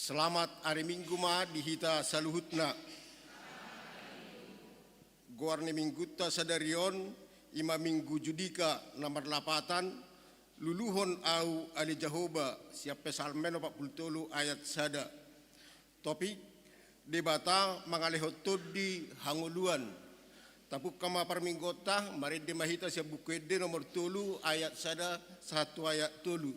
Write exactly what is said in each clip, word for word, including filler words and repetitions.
Selamat ari Minggu ma di hita saluhutna. Goar ni Minggunta sadari on, i ma Minggu Judika na marlapatan, Luluhon ahu ale Jahowa, sian Psalmen opat pulu tolu ayat sada. Topik: Debata mangalehon tondi hangoluan. Tapungka ma parmingguonta, marende ma hita sian Buku Ende nomor tolu ayat sada sahat tu ayat tolu.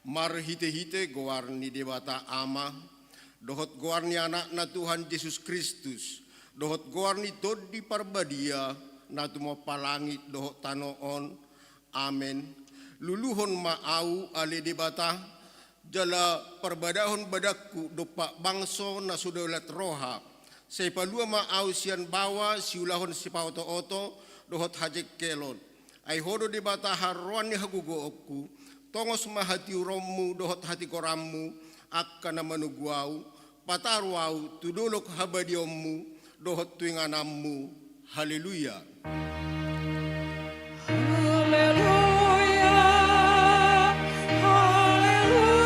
Marhitehite goar ni Debata Ama, dohot goar ni Anakna Tuhan Jesus Kristus, dohot goar ni Tondi Parbadia, na tumompa langit dohot tano on. Amen. Luluhon ma ahu ale Debata, jala parbadahon badanku dompak bangso na so daulat roha. Sai palua ma ahu sian baoa siulahon sipaotooto dohot hajengkelon. Ai Ho do Debata haroroan ni hagogoonku, tongos ma hatiuronmu dohot hatigoranmu angka na manogu ahu, pataru ahu tu dolok habadiaonmu dohot tu ingananmu. Haleluya. Haleluya, haleluya, haleluya.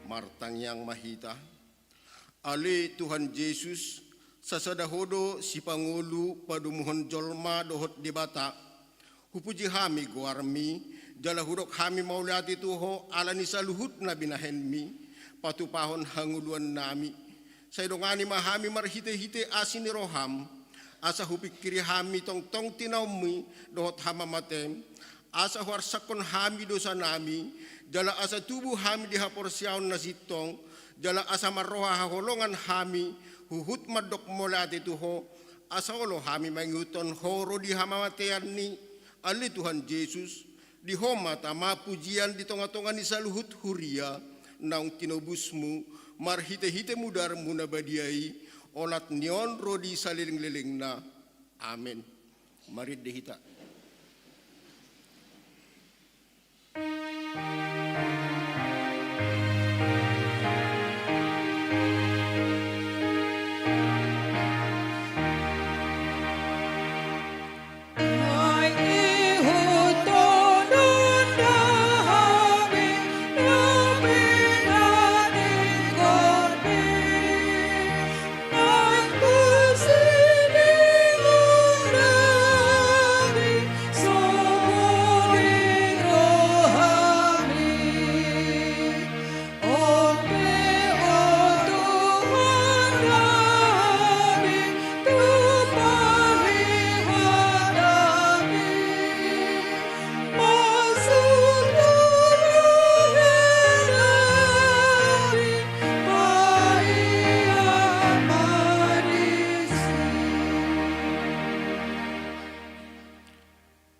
Martangiang ma hita. Ale Tuhan Jesus, sasada Ho do sipangolu padomuhon jolma dohot Debata. Hupuji hami goarmi, jala hudok hami mauliate tu Ho ala ni saluhut na binahenmi patupahon hangoluannami. Sai dongani ma hami marhitehite asi ni roham, asa hupingkiri hami tongtong tinaonmi dohot hamamatem, asa huarsakhon hami dosanami, jala asa tubu hami di haporseaon na sintong, jala asa marroha haholongan hami huhut mandok mauliate tu Ho, asa olo hami mangihuthon Ho ro di hamamatean ni. Ale Tuhan Jesus, di Ho ma tama pujian di tongatonga ni saluhut huria naung tinobusmu marhitehite mudarmu na badia i, olat ni on ro di salelenglelengna. Amen. Marende hita.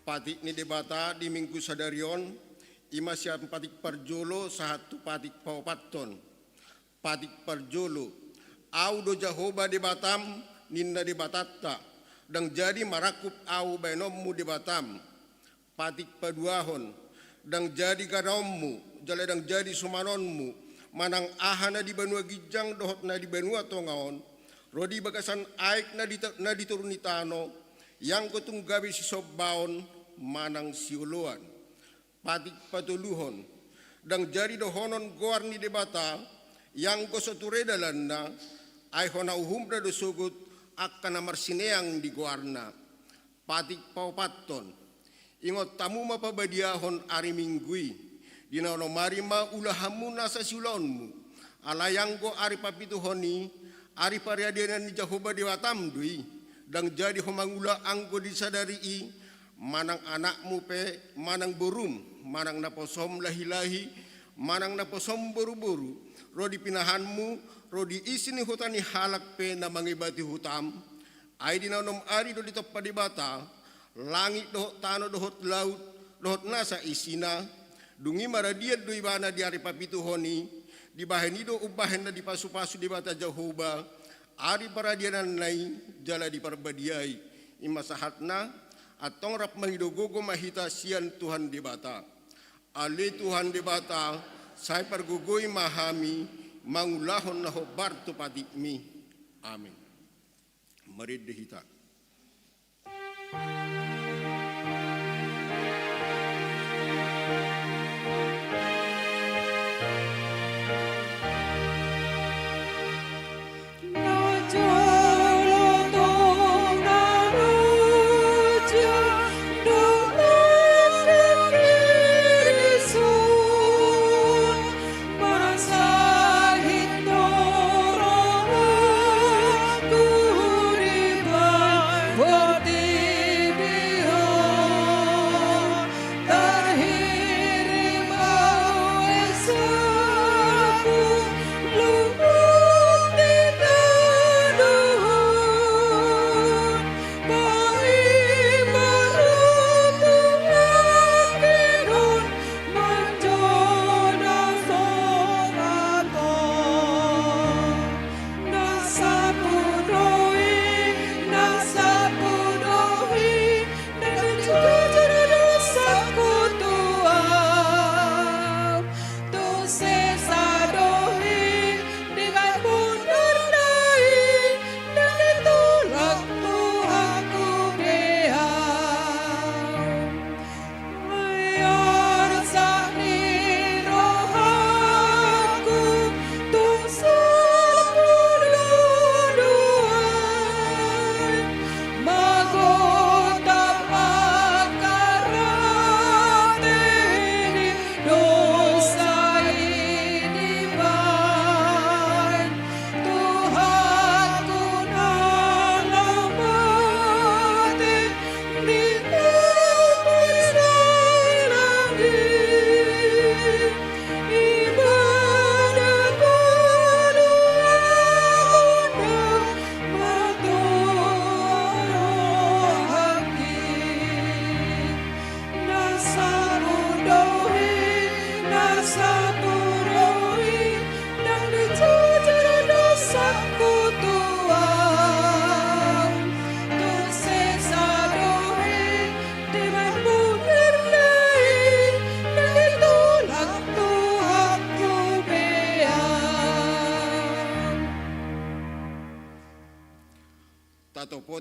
Patik ni Debata di Minggu sadari on, i ma sian patik parjolo sahat tu patik paopathon. Patik parjolo, Ahu do Jahowa Debatam, ninna Debatanta, ndang jadi marangkup Ahu baenonmu debatam. Patik paduahon, ndang jadi ganaonmu, jala ndang jadi sumanonmu, manang aha na di banua ginjang dohot na di banua tonga on, ro di bagasan aek na di ta-, na di toru ni tano, ianggo tung gabe sisombaon manang sioloan. Patik patoluhon, ndang jadi dohonon goar ni Debata, ianggo so ture dalanna, ai hona uhumna do sogot angka na marsineang di goarna. Patik paopathon, ingot hamu ma pabadiahon ari Minggu i, di na onom ari ma ula hamu nasa siulaonmu, alai anggo ari papituhon i, ari paradianan ni Jahowa Debatam do i, ndang jadi ho mangula anggo di sadari i, manang anakmu pe, manang borum, manang naposom lahilahi, manang naposom boruboru, ro di pinahanmu, ro di isi ni huta ni halak pe na mangebati hutam. Ai di na onom ari do ditompa Debata langit dohot tano dohot laut dohot nasa isina. Dung i maradian do ibana di ari papituhon i, dibahen i do umbahen na dipasupasu Debata Jahowa ari paradiananna i jala diparbadiai. I ma sahatna, antong rap mangido gogo ma hita sian Tuhan Debata. Ale Tuhan Debata, sai pargogoi ma hami mangulahon na hombar tu patikmi. Amen. Marende hita.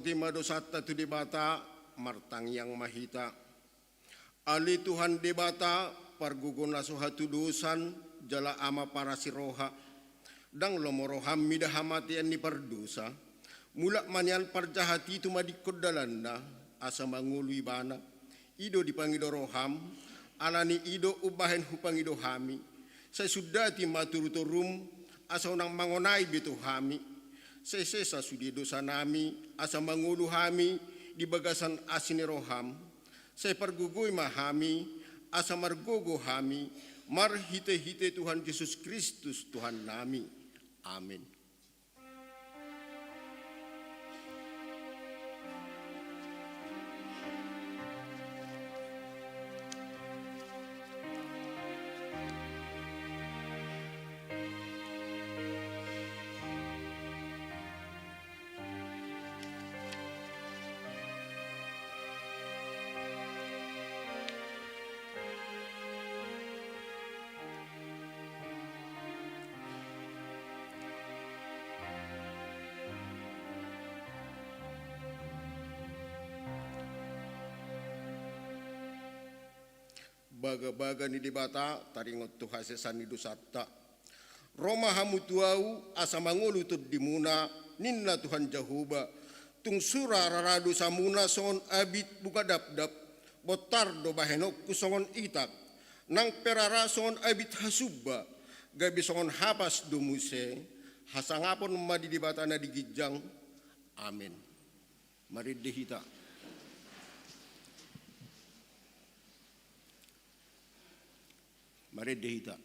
Pasahat ma dosanta tu Debata, martangiang ma hita. Ale Tuhan Debata, pargogo na so hatudosan, jala Ama parasi roha. Ndang lomo roham mida hamatean ni pardosa. Mulak ma nian parjahat i tumadingkon dalanna, asa mangolu ibana. I do dipangido roham, alani i do umbahen hupangido hami. Sai sundati ma torutorum, asa unang mangonai be tu hami. Sai sesa sude dosanami, asa mangolu hami di bagasan asi ni roham. Sai pargogoi ma hami, asa margogo hami, marhitehite Tuhan Jesus Kristus Tuhannami. Amin. Bagabaga ni Debata taringot tu hasesaan ni dosanta. Ro ma hamu tu Ahu, asa mangolu tondimuna, ninna Tuhan Jahowa. Tung sura rara dosamuna songon abit bunga dapdap, bontar do bahenonku songon itak, nang pe rara songon abit hasumba, gabe songon hapas do muse. Hasangapon ma di Debata na di ginjang. Amen. Marende hita. Marende hita.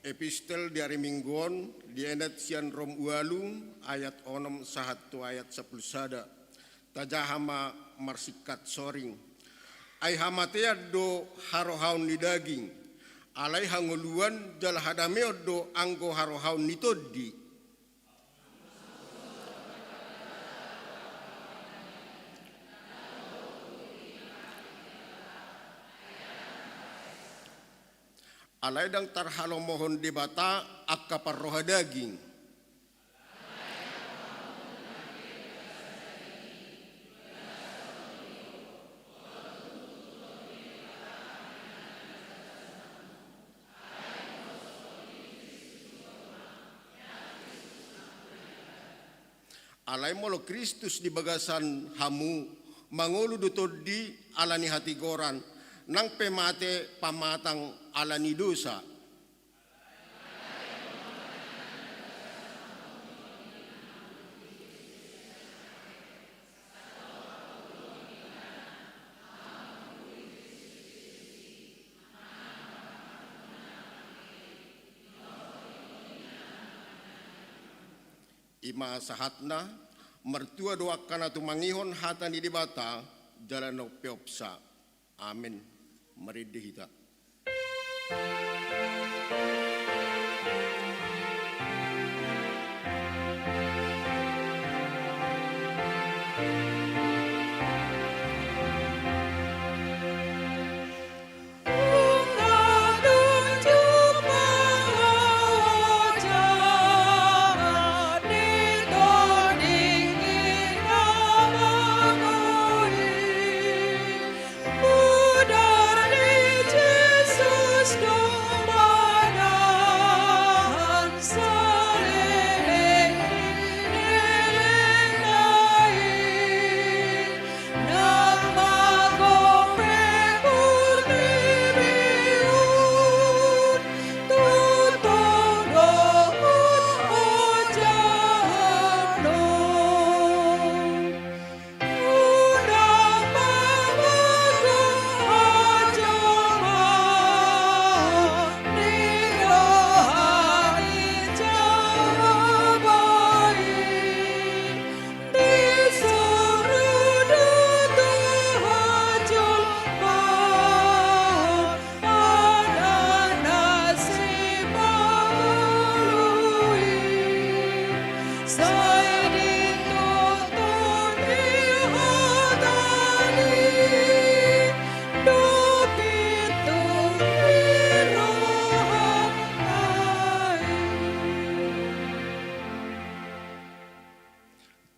Epistel di ari Minggu on dienet sian Rom ualu ayat onom sahat tu ayat sampulu sada. Tajaha ma marsingkat soring. Ai hamatean do harohaon ni daging, alai hangoluan jala hadameon do anggo harohaon ni Tondi. Alai ndang tarhalomohon Debata angka parroha daging. Alai molo Kristus di bagasan hamu, mangolu do Tondi ala ni hatigoran, nang pe mate pamatang ala ni dosa. I ma sahatna. Martua do angka na tumangihon hata ni Debata jala na umpeopsa. Amen. Marende hita.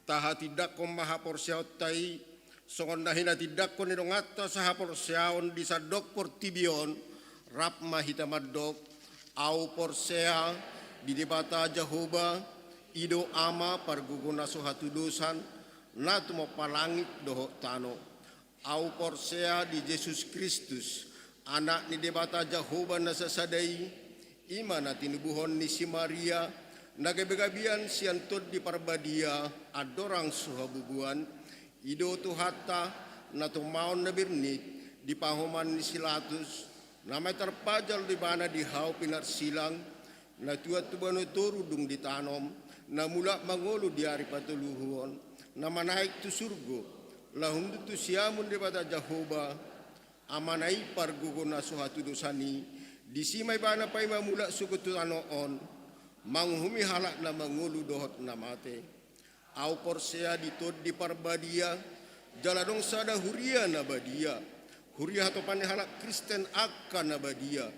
Tahatindangkon ma haporseaonta i, songon na hinatindangkon ni donganta sahaporseaon di sandok portibi on. Rap ma hita mandok: Ahu porsea di Debata Jahowa, i do Ama pargogo na so hatudosan, na tumompa langit dohot tano. Ahu porsea di Jesus Kristus, Anak ni Debata Jahowa na sasada i, i ma na tinubuhon ni si Maria, na gabegabean sian Tondi Parbadia, andorang so habubuan. I do Tuhanta, na tumaon na bernit di pahoman ni si Latus, na maen tarpajal do ibana di hau pinarsilang, na tuat tu banua toru dung ditanom, na mulak mangolu di ari patoluhon, na manaek tu surgo, laho hundul tu siamun Debata Jahowa, Amana i pargogo na so hatudosan i. Disi ma ibana paima mulak sogot tu tano on, manguhumi halak na mangolu dohot na mate. Ahu porsea di Tondi Parbadia, jala adong sada huria na badia, huria hatopan ni halak Kristen angka na badia,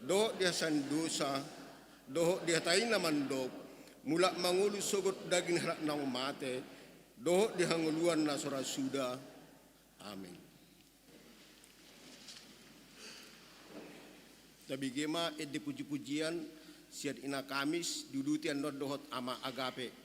dohot di hasaindosa, dohot di hata i na mandok, mulak mangolu sogot daging halak naung mate, dohot di hangoluan na so ra suda. Amen. Tabege ma ende pujipujian sian Ina Kamis, diuduti annon dohot Ama Agape.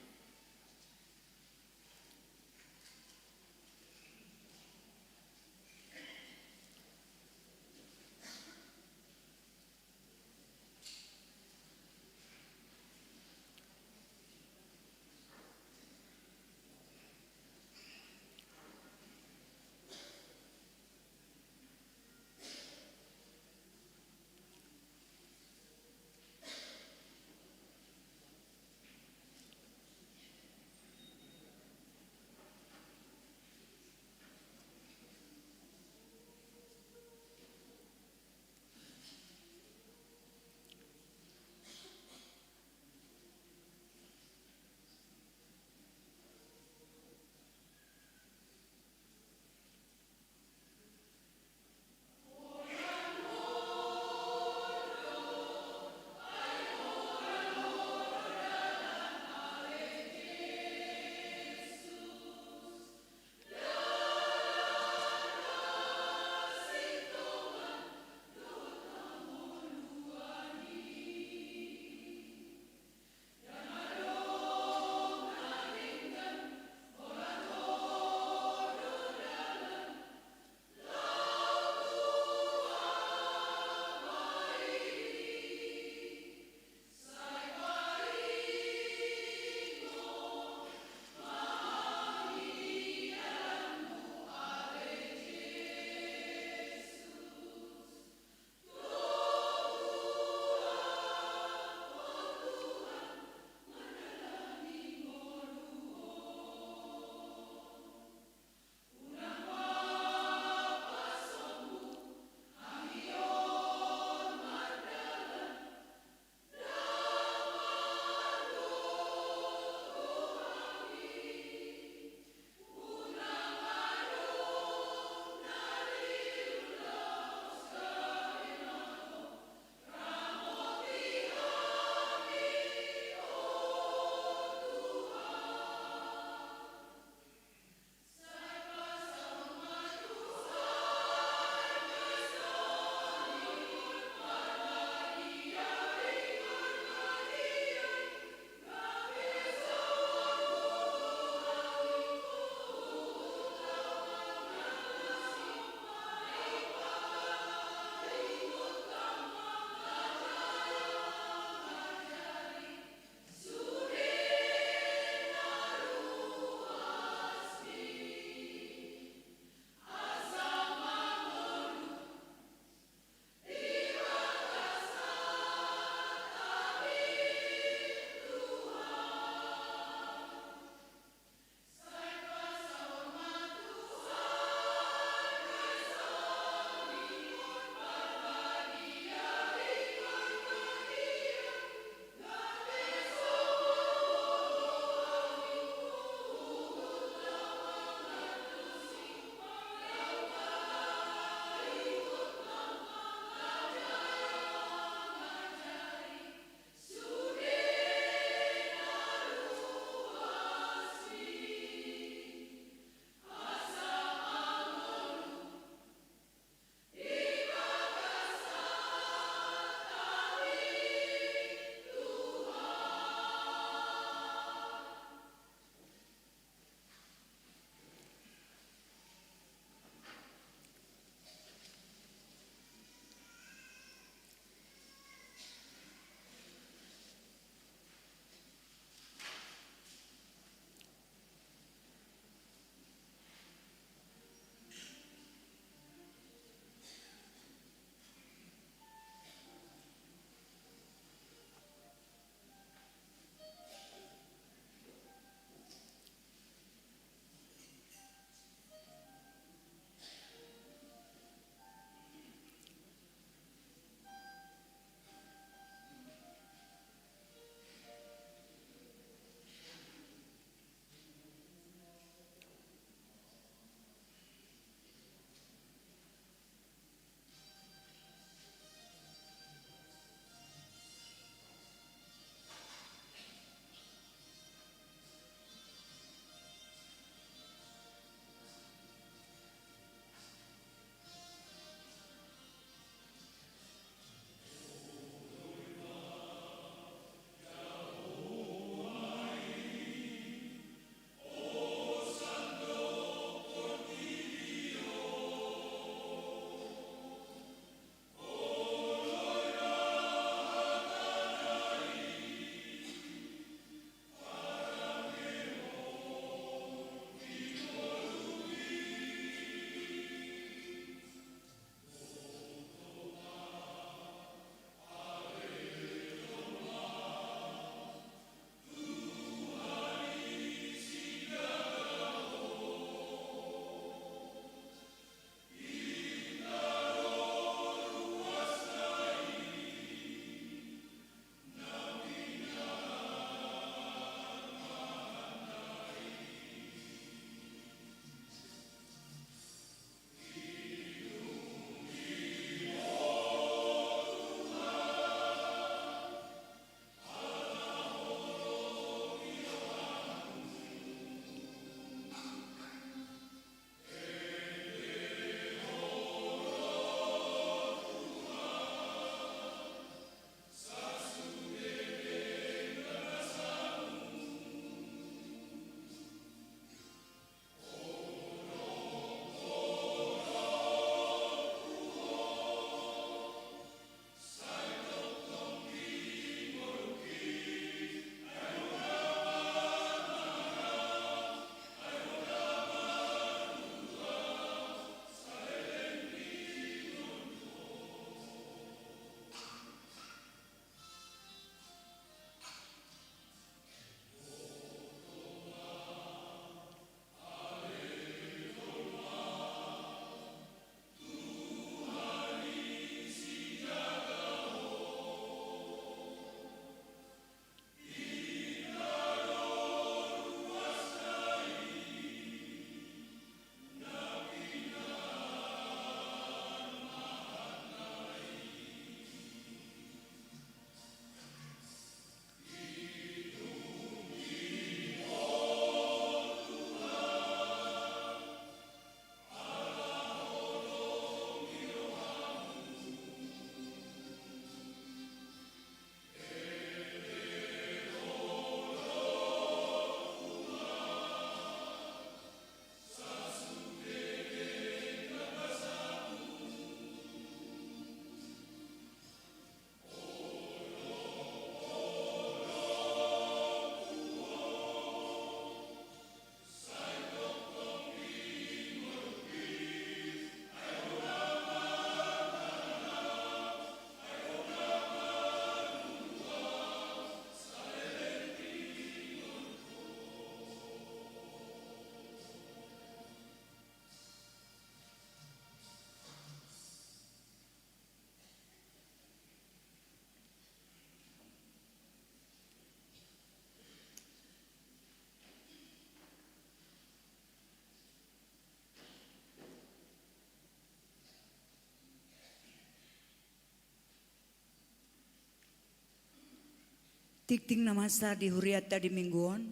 Tingting na masa di hurianta di minggu on,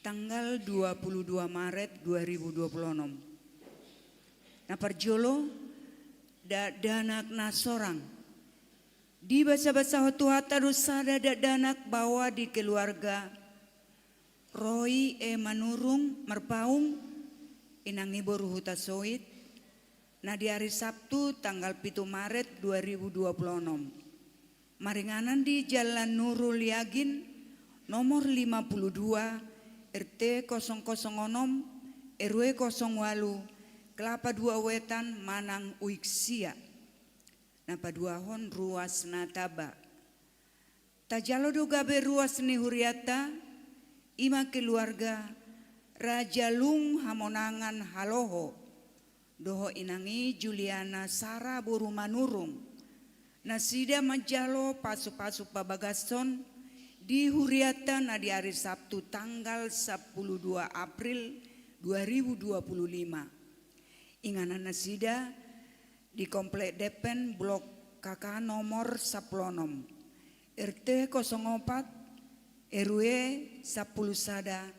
tanggal dua puluh dua Maret dua ribu dua puluh enam. Na parjolo, dakdanak na sorang. Dibasabasahon Tuhanta do sada dakdanak baoa di keluarga Roy E Manurung Marpaung, inang i boru Hutasoit, na di ari Sabtu tanggal pitu Maret dua ribu dua puluh enam. Maringanan di Jalan Nurul Yagin, nomor lima puluh dua, R T kosong kosong onom, R W kosong walu, Kelapa Dua Wetan, Manang Uik Sia. Na paduahon ruas na taba. Tajalo do gabe ruas ni hurianta, i ma keluarga Raja Lung Hamonangan Haloho, dohot inang i Juliana Sara boru Manurung. Nasida manjalo pasupasu pabagason di hurianta na di ari Sabtu tanggal sampulu dua April dua ribu dua puluh lima. Inganan nasida di Komplek Depen Blok K K nomor sampulu onom, R T kosong opat, R W sampulu sada,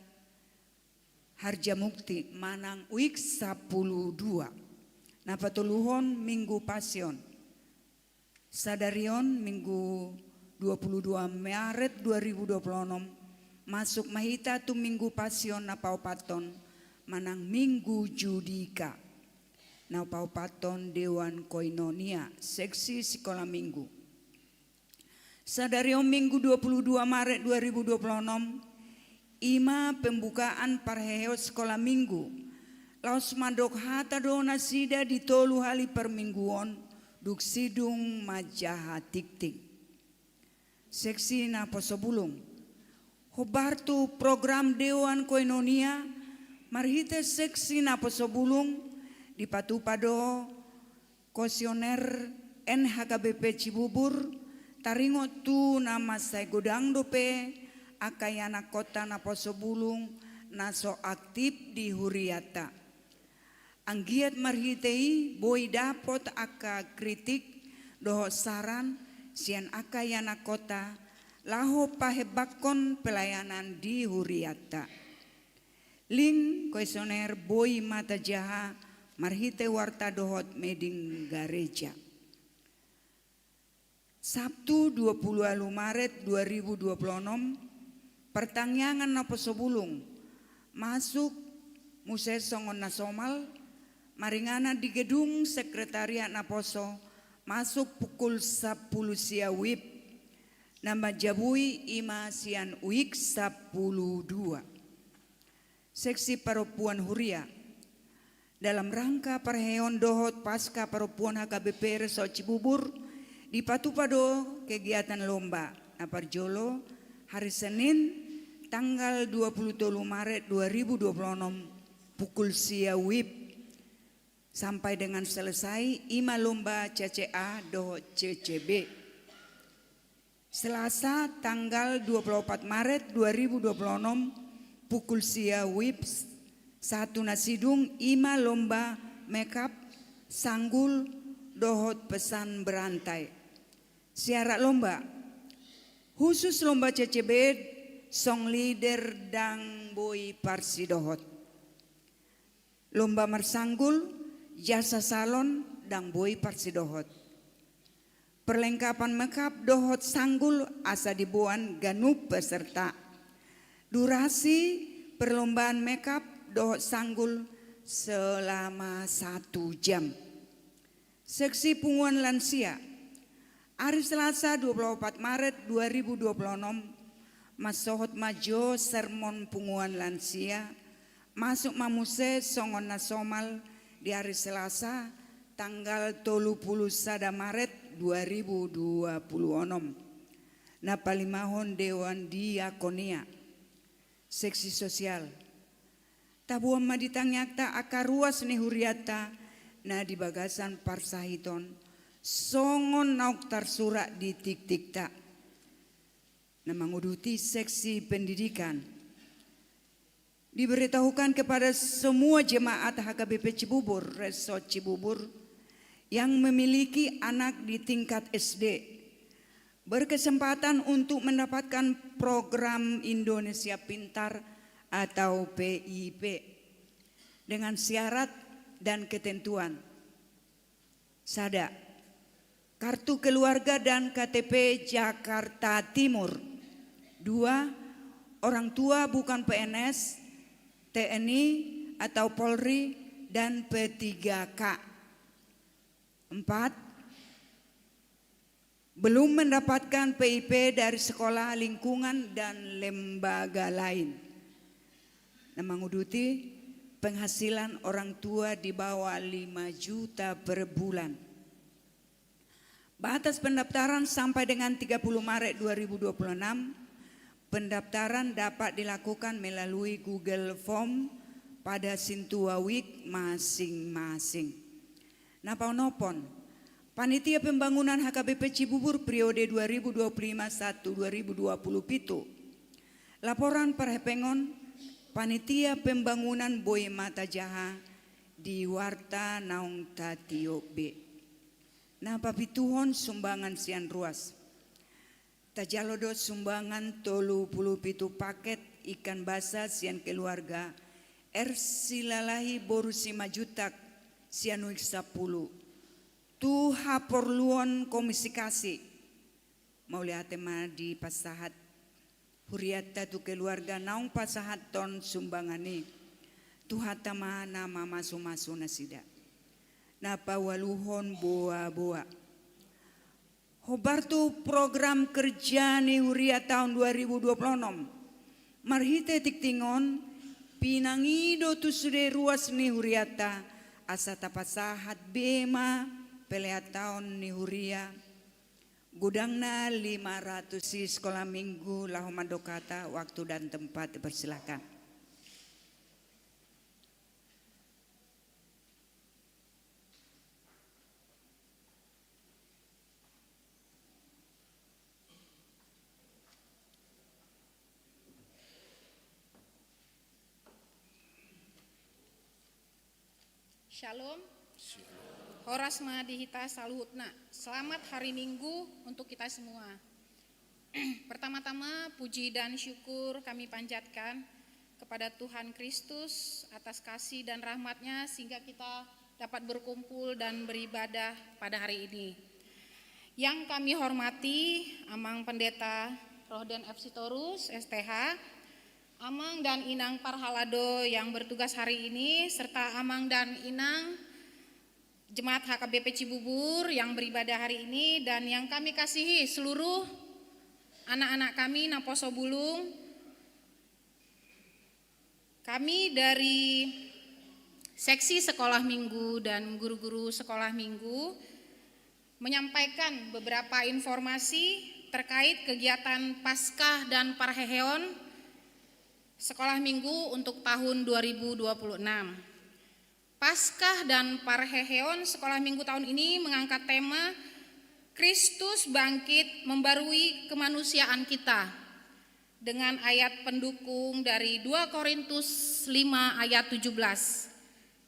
Harjamukti, Manang Uik sampulu dua. Na patoluhon Minggu Pasion. Sadari on Minggu dua puluh dua Maret dua ribu dua puluh enam, masuk ma hita tu Minggu Pasion na paopathon, manang Minggu Judika. Na paopathon Dewan Koinonia, seksi sikola Minggu. Sadari on Minggu dua puluh dua Maret dua ribu dua puluh enam, i ma pembukaan parheheon sikola Minggu. Laos mandok hata do nasida di tolu hali parmingguon, dung sidung manjaha tingting. Seksi naposo bulung. Hombar tu program Dewan Koinonia, marhite seksi naposo bulung, dipatupa do Komisioner N H K B P Cibubur, taringot tu na mansai godang dope angka ianakhonta naposo bulung na so aktif di hurianta. Anggiat marhite i boi dapot angka kritik dohot saran sian angka ianakhonta laho pahembangkon pelayanan di hurianta. Link kuesioner boi ma tajaha marhite warta dohot mading gareja. Sabtu dua puluh ualu Maret dua ribu dua puluh enam, partangiangan naposo bulung, masuk muse songon na somal, maringanan di gedung sekretariat naposo, masuk pukul sampulu sia wib, na manjabui i ma sian wib sampulu dua. Seksi parompuan huria. Dalam rangka parheheon dohot paska parompuan H K B P Resort Cibubur, dipatupa do kegiatan lomba. Na parjolo, hari Senin, tanggal dua puluh tolu Maret dua ribu dua puluh enam, pukul sia wib, sampai dengan selesai, i ma lomba C C A dohot C C B. Selasa tanggal dua puluh opat Maret dua ribu dua puluh enam, pukul sia wib sahat tu na sidung, i ma lomba makeup, sanggul dohot pesan berantai. Syarat lomba. Khusus lomba C C B, song leader ndang boi parsidohot. Lomba marsanggul, jasa salon, ndang boi parsidohot. Perlengkapan makeup dohot sanggul asa diboan ganup peserta. Durasi perlombaan makeup dohot sanggul selama satu jam. Seksi punguan lansia. Ari Selasa dua puluh opat Maret dua ribu dua puluh enam, mansohot ma jo sermon punguan lansia, masuk ma muse songon na somal di ari Selasa tanggal tolu puluh sada Maret dua ribu dua puluh enam. Na palimahon Dewan Diakonia. Seksi sosial. Taboan ma di tangiangta angka ruas ni hurianta na di bagasan parsahiton, songon naung tarsurat di tingtingta. Na manguduti seksi pendidikan. Diberitahukan kepada semua jemaat H K B P Cibubur, Resort Cibubur, yang memiliki anak di tingkat S D, Berkesempatan untuk mendapatkan program Indonesia Pintar atau P I P dengan syarat dan ketentuan. Sada, kartu keluarga dan K T P Jakarta Timur. Dua, orang tua bukan P N S, T N I atau Polri, dan P tiga K. Empat, belum mendapatkan P I P dari sekolah, lingkungan, dan lembaga lain. Na manguduti, penghasilan orang tua di bawah lima juta per bulan. Batas pendaftaran sampai dengan tiga puluh Maret dua ribu dua puluh enam, pendaftaran dapat dilakukan melalui Google Form pada Sintua Week masing-masing. Na paonomhon, Panitia Pembangunan H K B P Cibubur periode dua ribu dua puluh lima satu dua ribu dua puluh pitu. Laporan parhepengon Panitia Pembangunan boi ma tajaha di warta naung tatiop be. Na papituhon, sumbangan sian ruas. Tajalo do sumbangan tolu pulu pitu paket ikan basa sian keluarga R Silalahi boru Simanjuntak, Sianuik sampulu, tu haporluon Komisi Kasi. Mauliate ma dipasahat hurianta tu keluarga naung pasahathon sumbangan i. Tuhanta ma na mamasumasu nasida. Na paualuhon, boaboa. Hombar tu program kerja ni huria taon dua ribu dua puluh onom. Marhite tingting on, pinangido tu sude ruas ni hurianta, asa tapasahat be ma pelehon taon ni huria. Godangna lima ratus. Sekolah minggu laho mandok hata, waktu dan tempat dipersilakan. Shalom. Horas ma di hita saluhutna. Selamat hari Minggu untuk kita semua. Pertama-tama, puji dan syukur kami panjatkan kepada Tuhan Kristus atas kasih dan rahmat-Nya, sehingga kita dapat berkumpul dan beribadah pada hari ini. Yang kami hormati Amang Pendeta Rohden F Sitorus, S T H, Amang dan Inang Parhalado yang bertugas hari ini, serta Amang dan Inang Jemaat H K B P Cibubur yang beribadah hari ini, dan yang kami kasihi seluruh anak-anak kami naposo bulung. Kami dari Seksi Sekolah Minggu dan guru-guru Sekolah Minggu menyampaikan beberapa informasi terkait kegiatan Paskah dan Parheheon Sekolah Minggu untuk tahun dua ribu dua puluh enam. Paskah dan Parheheon Sekolah Minggu tahun ini mengangkat tema Kristus Bangkit Membarui Kemanusiaan Kita, dengan ayat pendukung dari dua Korintus lima ayat tujuh belas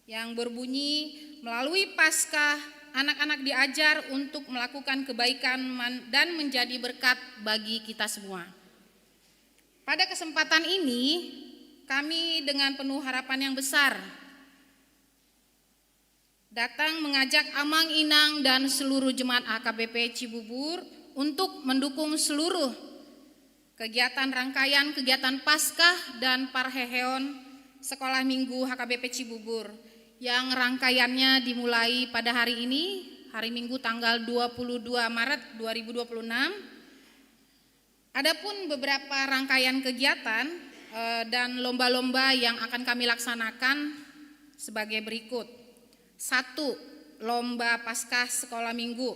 yang berbunyi, "Melalui Paskah, anak-anak diajar untuk melakukan kebaikan man-, dan menjadi berkat bagi kita semua." Pada kesempatan ini, kami dengan penuh harapan yang besar datang mengajak Amang, Inang, dan seluruh jemaat H K B P Cibubur untuk mendukung seluruh kegiatan, rangkaian kegiatan Paskah dan Parheheon Sekolah Minggu H K B P Cibubur, yang rangkaiannya dimulai pada hari ini, hari Minggu tanggal dua puluh dua Maret dua ribu dua puluh enam. Adapun beberapa rangkaian kegiatan, eh, dan lomba-lomba yang akan kami laksanakan sebagai berikut. Satu, Lomba Paskah Sekolah Minggu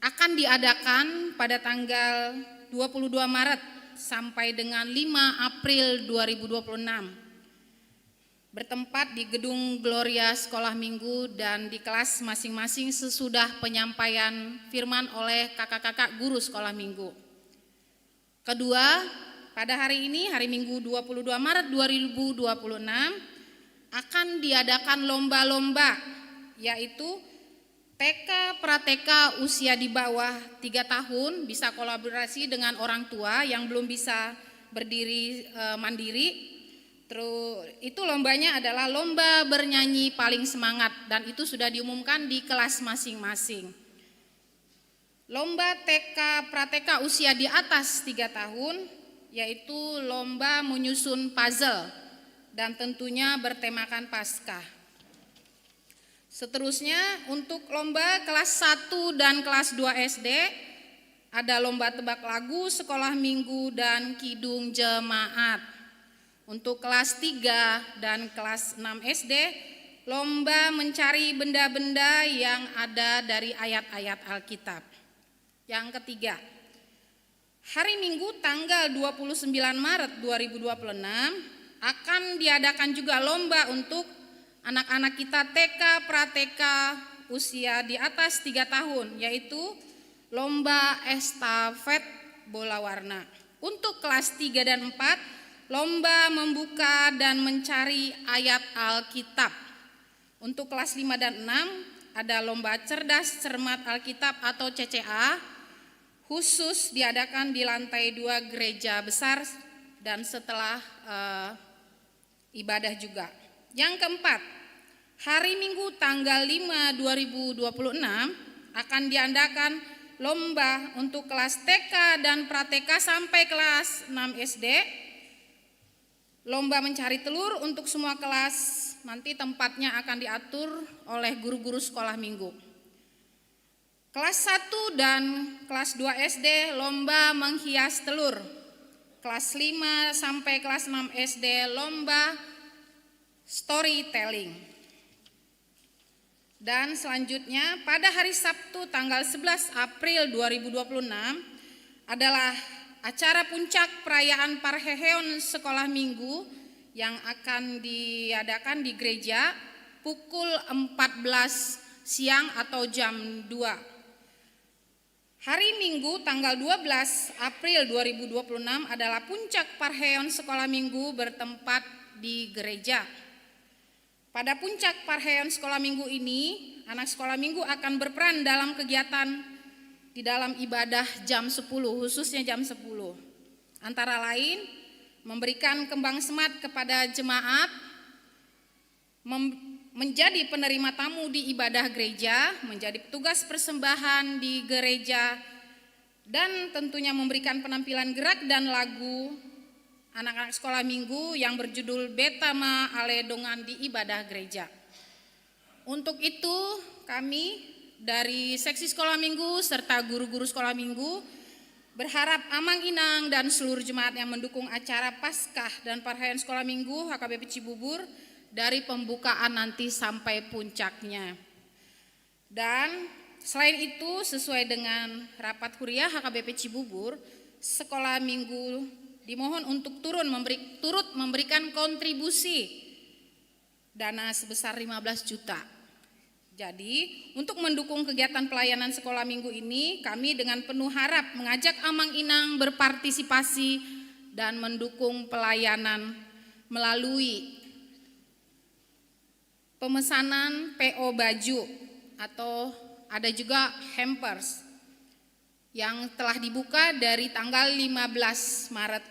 akan diadakan pada tanggal dua puluh dua Maret sampai dengan lima April dua ribu dua puluh enam, bertempat di Gedung Gloria Sekolah Minggu dan di kelas masing-masing sesudah penyampaian firman oleh kakak-kakak guru Sekolah Minggu. Kedua, pada hari ini, hari Minggu dua puluh dua Maret dua ribu dua puluh enam, akan diadakan lomba-lomba, yaitu T K pra-T K usia di bawah tiga tahun bisa kolaborasi dengan orang tua yang belum bisa berdiri eh, mandiri. Terus itu lombanya adalah lomba bernyanyi paling semangat dan itu sudah diumumkan di kelas masing-masing. Lomba T K pra-T K usia di atas tiga tahun yaitu lomba menyusun puzzle dan tentunya bertemakan Paskah. Seterusnya untuk lomba kelas satu dan kelas dua S D ada lomba tebak lagu sekolah minggu dan kidung jemaat. Untuk kelas tiga dan kelas enam S D lomba mencari benda-benda yang ada dari ayat-ayat Alkitab. Yang ketiga, hari Minggu tanggal dua puluh sembilan Maret dua ribu dua puluh enam akan diadakan juga lomba untuk anak-anak kita T K pra-T K usia di atas tiga tahun, yaitu lomba estafet bola warna. Untuk kelas tiga dan empat, lomba membuka dan mencari ayat Alkitab. Untuk kelas lima dan enam, ada lomba cerdas cermat Alkitab atau C C A khusus diadakan di lantai dua gereja besar dan setelah eh, ibadah juga. Yang keempat, hari Minggu tanggal lima dua ribu dua puluh enam akan diadakan lomba untuk kelas T K dan pra-T K sampai kelas enam S D. Lomba mencari telur untuk semua kelas, nanti tempatnya akan diatur oleh guru-guru sekolah minggu. Kelas satu dan kelas dua S D lomba menghias telur. Kelas lima sampai kelas enam S D lomba storytelling. Dan selanjutnya, pada hari Sabtu tanggal sebelas April dua ribu dua puluh enam adalah acara puncak perayaan parheheon sekolah minggu yang akan diadakan di gereja pukul empat belas siang atau jam dua. Hari Minggu tanggal dua belas April dua ribu dua puluh enam adalah puncak parheheon sekolah minggu bertempat di gereja. Pada puncak parheheon sekolah minggu ini, anak sekolah minggu akan berperan dalam kegiatan di dalam ibadah jam sepuluh, khususnya jam sepuluh. Antara lain, memberikan kembang semat kepada jemaat, mem- menjadi penerima tamu di ibadah gereja, menjadi petugas persembahan di gereja, dan tentunya memberikan penampilan gerak dan lagu anak-anak sekolah minggu yang berjudul Beta ma ale dongan di ibadah gereja. Untuk itu, kami dari seksi sekolah minggu serta guru-guru sekolah minggu berharap Amang Inang dan seluruh jemaat yang mendukung acara Paskah dan parheheon sekolah minggu H K B P Cibubur dari pembukaan nanti sampai puncaknya. Dan selain itu, sesuai dengan rapat huria H K B P Cibubur, sekolah minggu dimohon untuk turun memberi, turut memberikan kontribusi dana sebesar lima belas juta. Jadi, untuk mendukung kegiatan pelayanan sekolah minggu ini, kami dengan penuh harap mengajak Amang Inang berpartisipasi dan mendukung pelayanan melalui pemesanan P O baju atau ada juga hampers yang telah dibuka dari tanggal lima belas Maret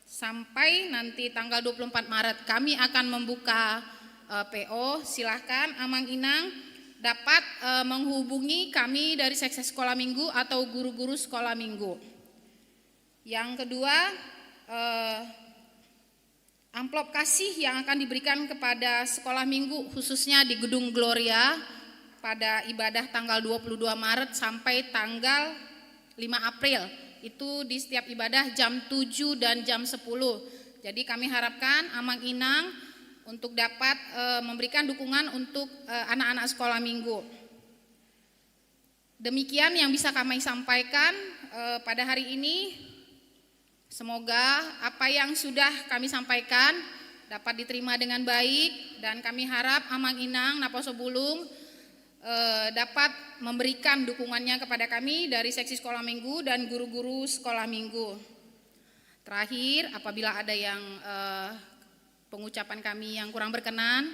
sampai nanti tanggal dua puluh empat Maret. Kami akan membuka eh, P O. Silahkan Amang Inang dapat eh, menghubungi kami dari seksi sekolah minggu atau guru-guru sekolah minggu. Yang kedua, eh, amplop kasih yang akan diberikan kepada sekolah minggu, khususnya di Gedung Gloria, pada ibadah tanggal dua puluh dua Maret sampai tanggal lima April. Itu di setiap ibadah jam tujuh dan jam sepuluh. Jadi, kami harapkan Amang Inang untuk dapat eh, memberikan dukungan untuk eh, anak-anak sekolah minggu. Demikian yang bisa kami sampaikan eh, pada hari ini. Semoga apa yang sudah kami sampaikan dapat diterima dengan baik dan kami harap Amang Inang Naposo Bulung eh, dapat memberikan dukungannya kepada kami dari seksi sekolah minggu dan guru-guru sekolah minggu. Terakhir, apabila ada yang eh, pengucapan kami yang kurang berkenan,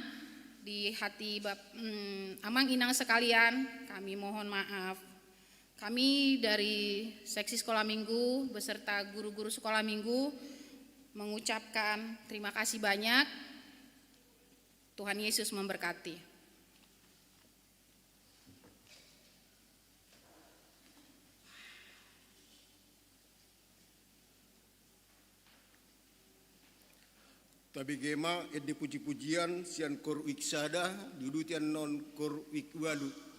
Di hati bap-, mm, amang inang sekalian, kami mohon maaf. Kami dari Seksi Sekolah Minggu beserta guru-guru Sekolah Minggu mengucapkan terima kasih banyak. Tuhan Yesus memberkati. Tabege ma ende puji-pujian sian kor wijk sada diuduti annon kor wijk ualu.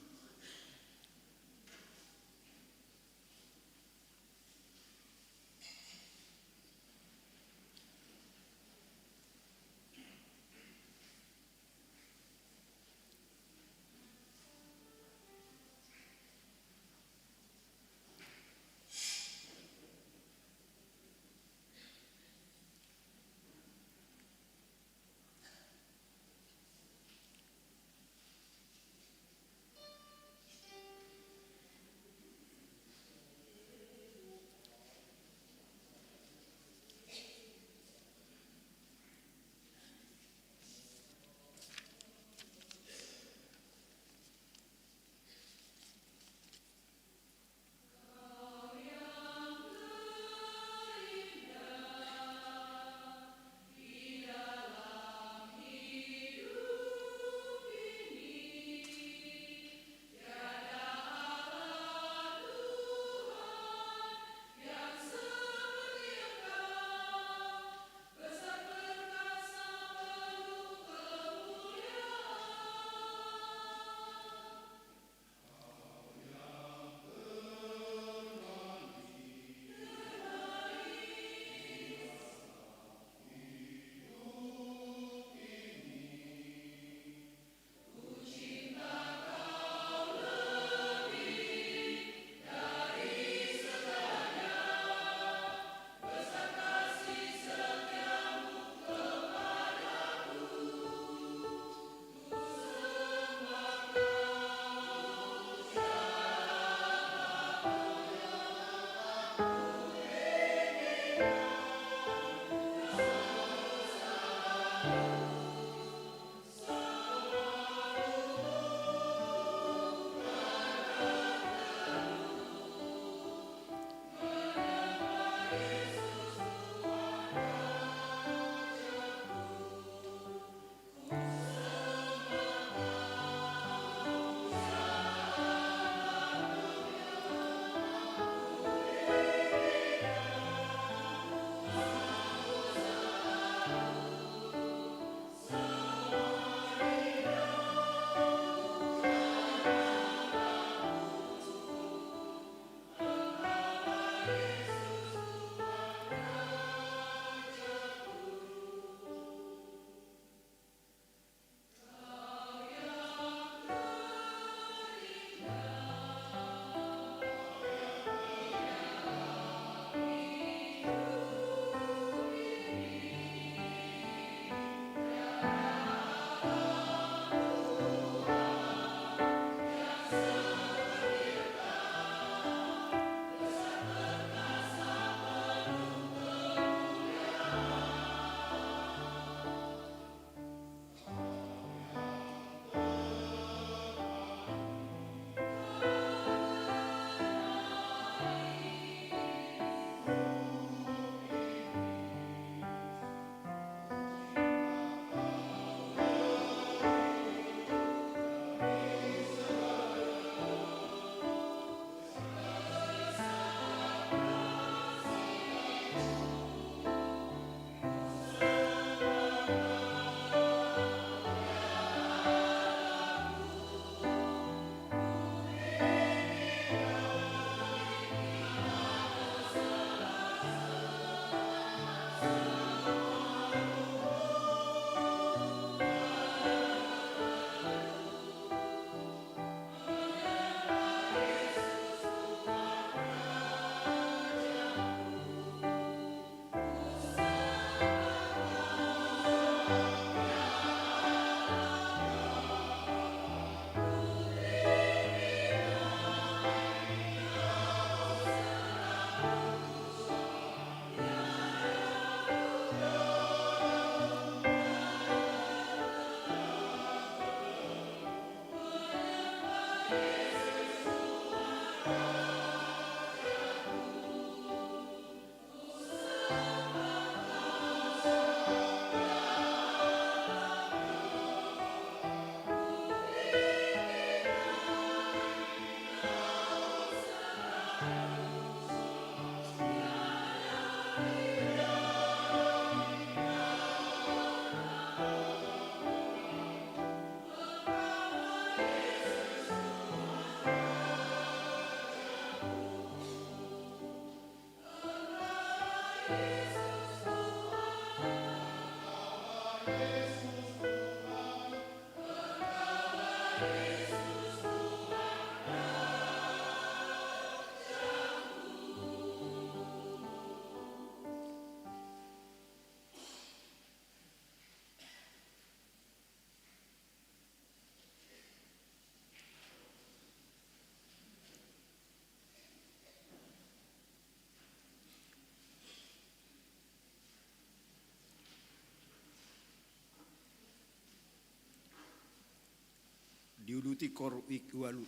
Diuduti koor ualu.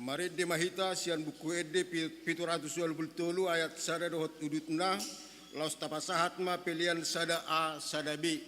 Marende ma hita sian Buku Ende pi-, pitu ratus ualu pulu tolu ayat sada dohot udutna, Laos tapasahat ma pelean sada A, sada B.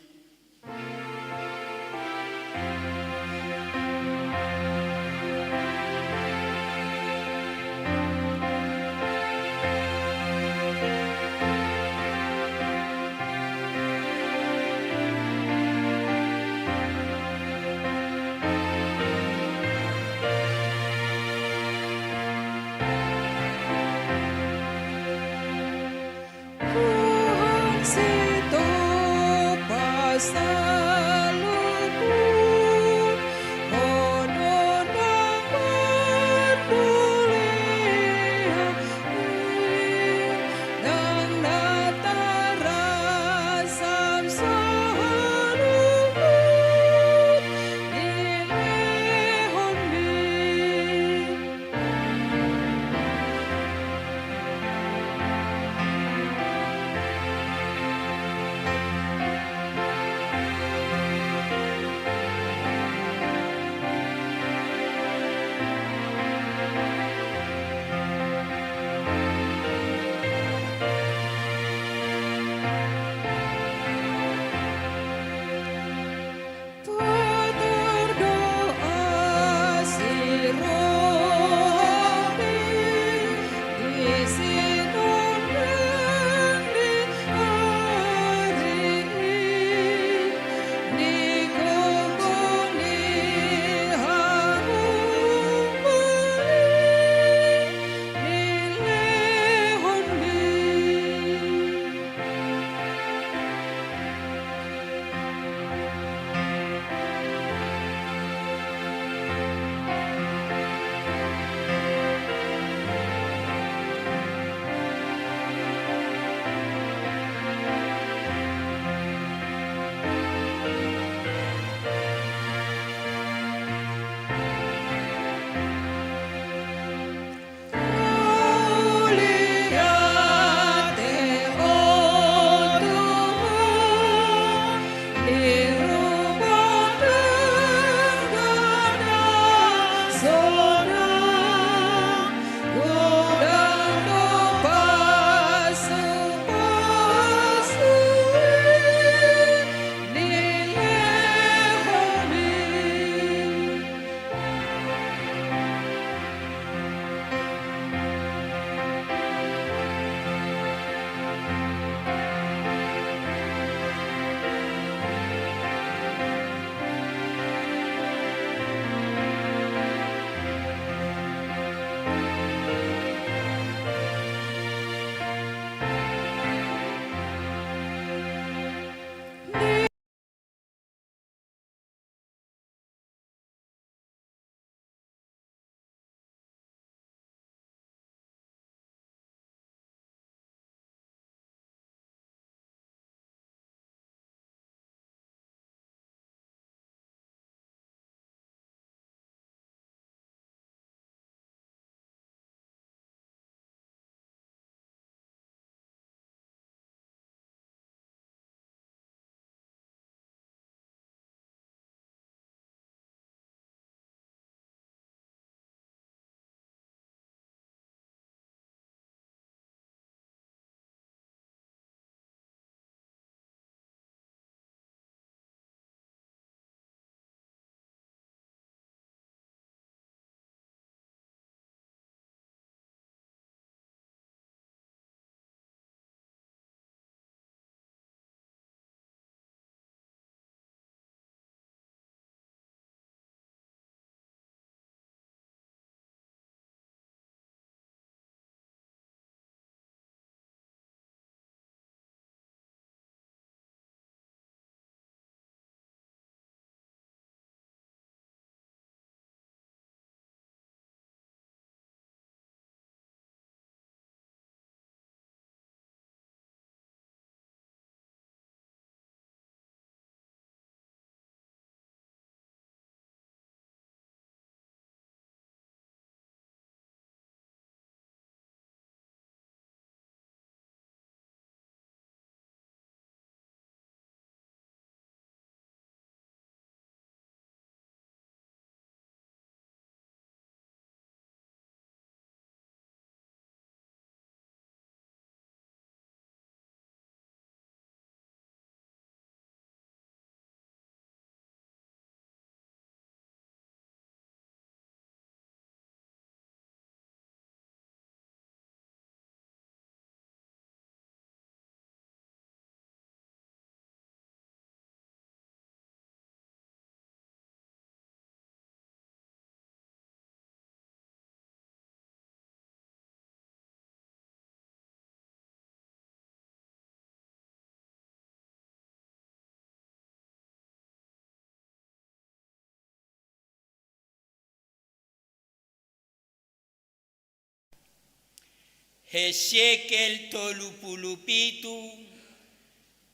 Hesekiel tolu pulu pitu,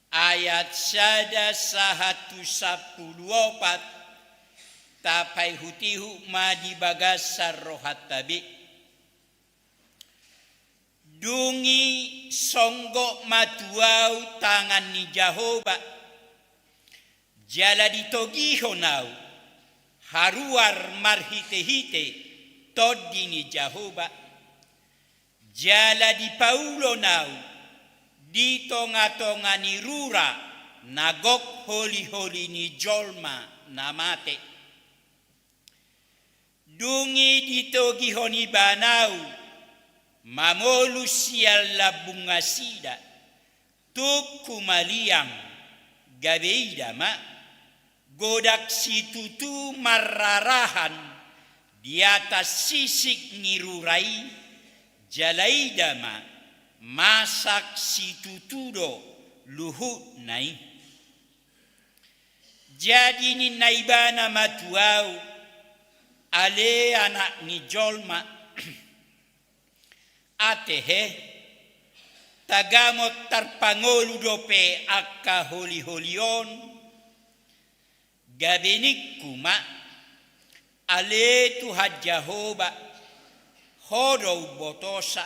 ayat sada sahat tu sampulu opat, tapaihutihut ma di bagasan rohanta be. Dung i songgop ma tu ahu tangan ni Jahowa, jala ditogihon ahu haruar marhitehite Tondi ni Jahowa, jala dipaulon ahu di tongatonga ni rura na gok holiholi ni jolma na mate. Dung i ditogihon ibana ahu mamolus sian lambung nasida, tung humaliang, gabe ida ma, godang situtu marrarahan di atas sisik ni rura i, jala ida ma, masak situtu do luhutna i. Jadi ninna ibana ma tu ahu, ale anak ni jolma, atehe, tagamon tarpangolu dope angka holiholi on? Gabe ningku ma, ale Tuhan Jahowa, ho do umbotosa.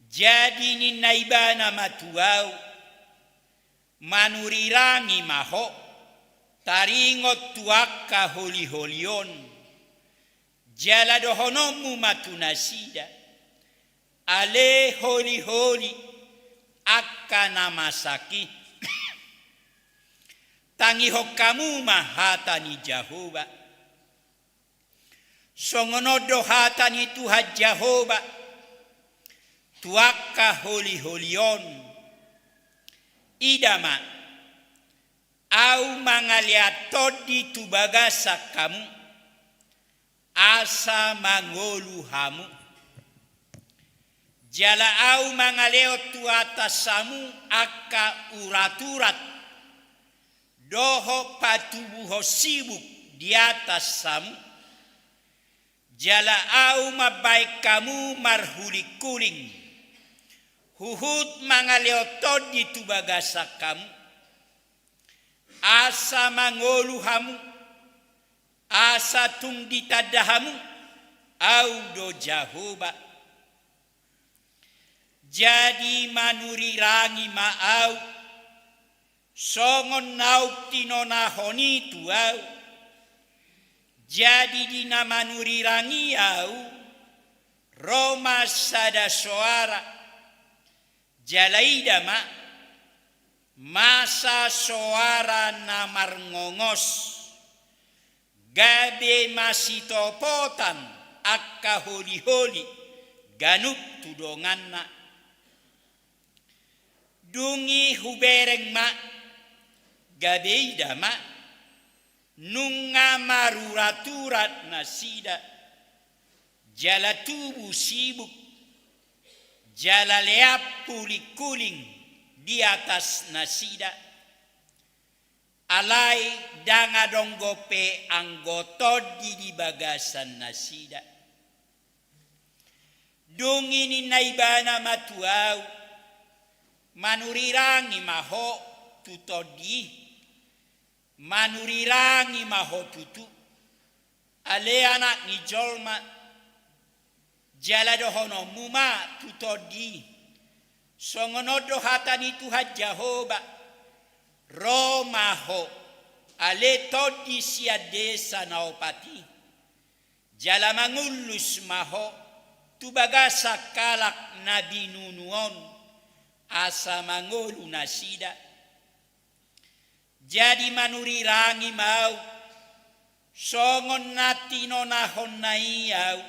Jadi ninna ibana ma tu ahu, manurirangi ma ho taringot tu angka holiholi on, jala dohononmu ma tu nasida, ale holiholi angka na masak i, tangihon hamu ma hata ni Jahowa. Songon on do hata ni Tuhan Jahowa tu angka holiholi on, ida ma, ahu mangalehon tondi tu bagasan hamu, asa mangolu hamu. Jala ahu mangalehon tu atas hamu angka uraturat, dohot patubuhon sibuk di atas hamu. Jala ahu mambahen hamu marhulinghuling, huhut mangalehon tondi tu bagasan hamu, asa mangolu hamu, asa tung ditanda hamu, ahu do Jahowa. Jadi manurirangi ma ahu, songon naung tinonahon i tu ahu. Jadi di na manurirangi ahu, ro ma sada soara, jala ida ma, masa soara na marngongos, gabe masitopotan angka holiholi ganup tu donganna. Dung i hubereng ma, gabe ida ma, nunga maruraturat nasida, jala tubu sibuk, jala lean hulinghuling di atas nasida. Alai ndang adong dope anggo tondi di bagasan nasida. Dung i ninna ibana ma tu ahu, manurirangi ma ho tu tondi i, manurirangi ma ho tutu, ale anak ni jolma, jala dohononmu ma tu tondi i, songon on do hata ni Tuhan Jahowa, ro ma ho, ale tondi sian desa na opat i, jala mangullus ma ho tu bagasan halak na binunu on, asa mangolu nasida. Jadi manurirangi ma ahu, songon na tinonahonna i ahu,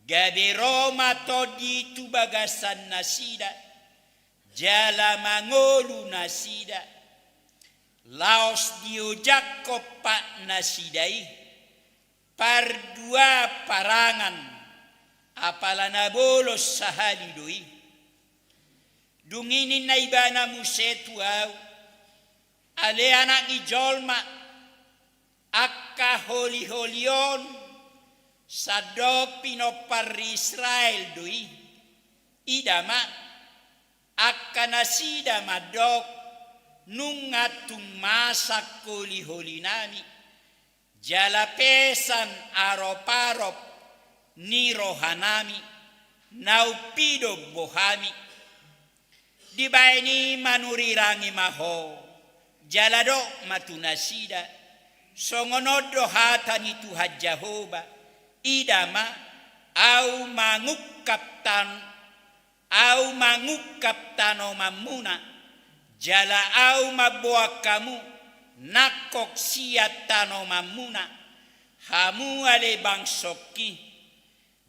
gabe ro ma tondi i tu bagasan nasida, jala mangolu nasida, laos diojakhon pat nasida i, pardua parangan, apala na bolon sahali do i. Dung i ninna ibana muse tu ahu, ale anak ni jolma, angka holiholi on, Sandok pinompar ni Israel do i. Ida ma, angka nasida mandok, nunga tung masak holiholinami, jala pesan aroparop ni rohanami, na umpidombo hami. Dibahen i manurirangi ma ho, jala dok ma tu nasida, songon on do hata ni Tuhan Jahowa, ida ma, Ahu mangungkap tan-, Ahu mangungkap tanomanmuna, jala Ahu mamboan hamu nangkok sian tanomanmuna, hamu ale bangsongki,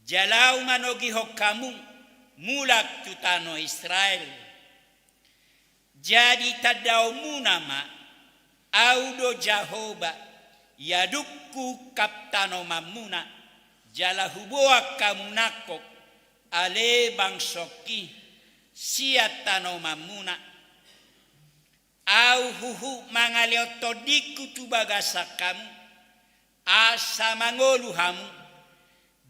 jala Ahu manogihon hamu mulak tu tano Israel. Jadi tandaonmuna ma, Ahu do Jahowa, ia dung huungkap tanomanmuna, jala huboan hamu nangkok, ale bangsongki, sian tanomanmuna. Ahu huhut mangalehon tondingku tu bagasan hamu, asa mangolu hamu,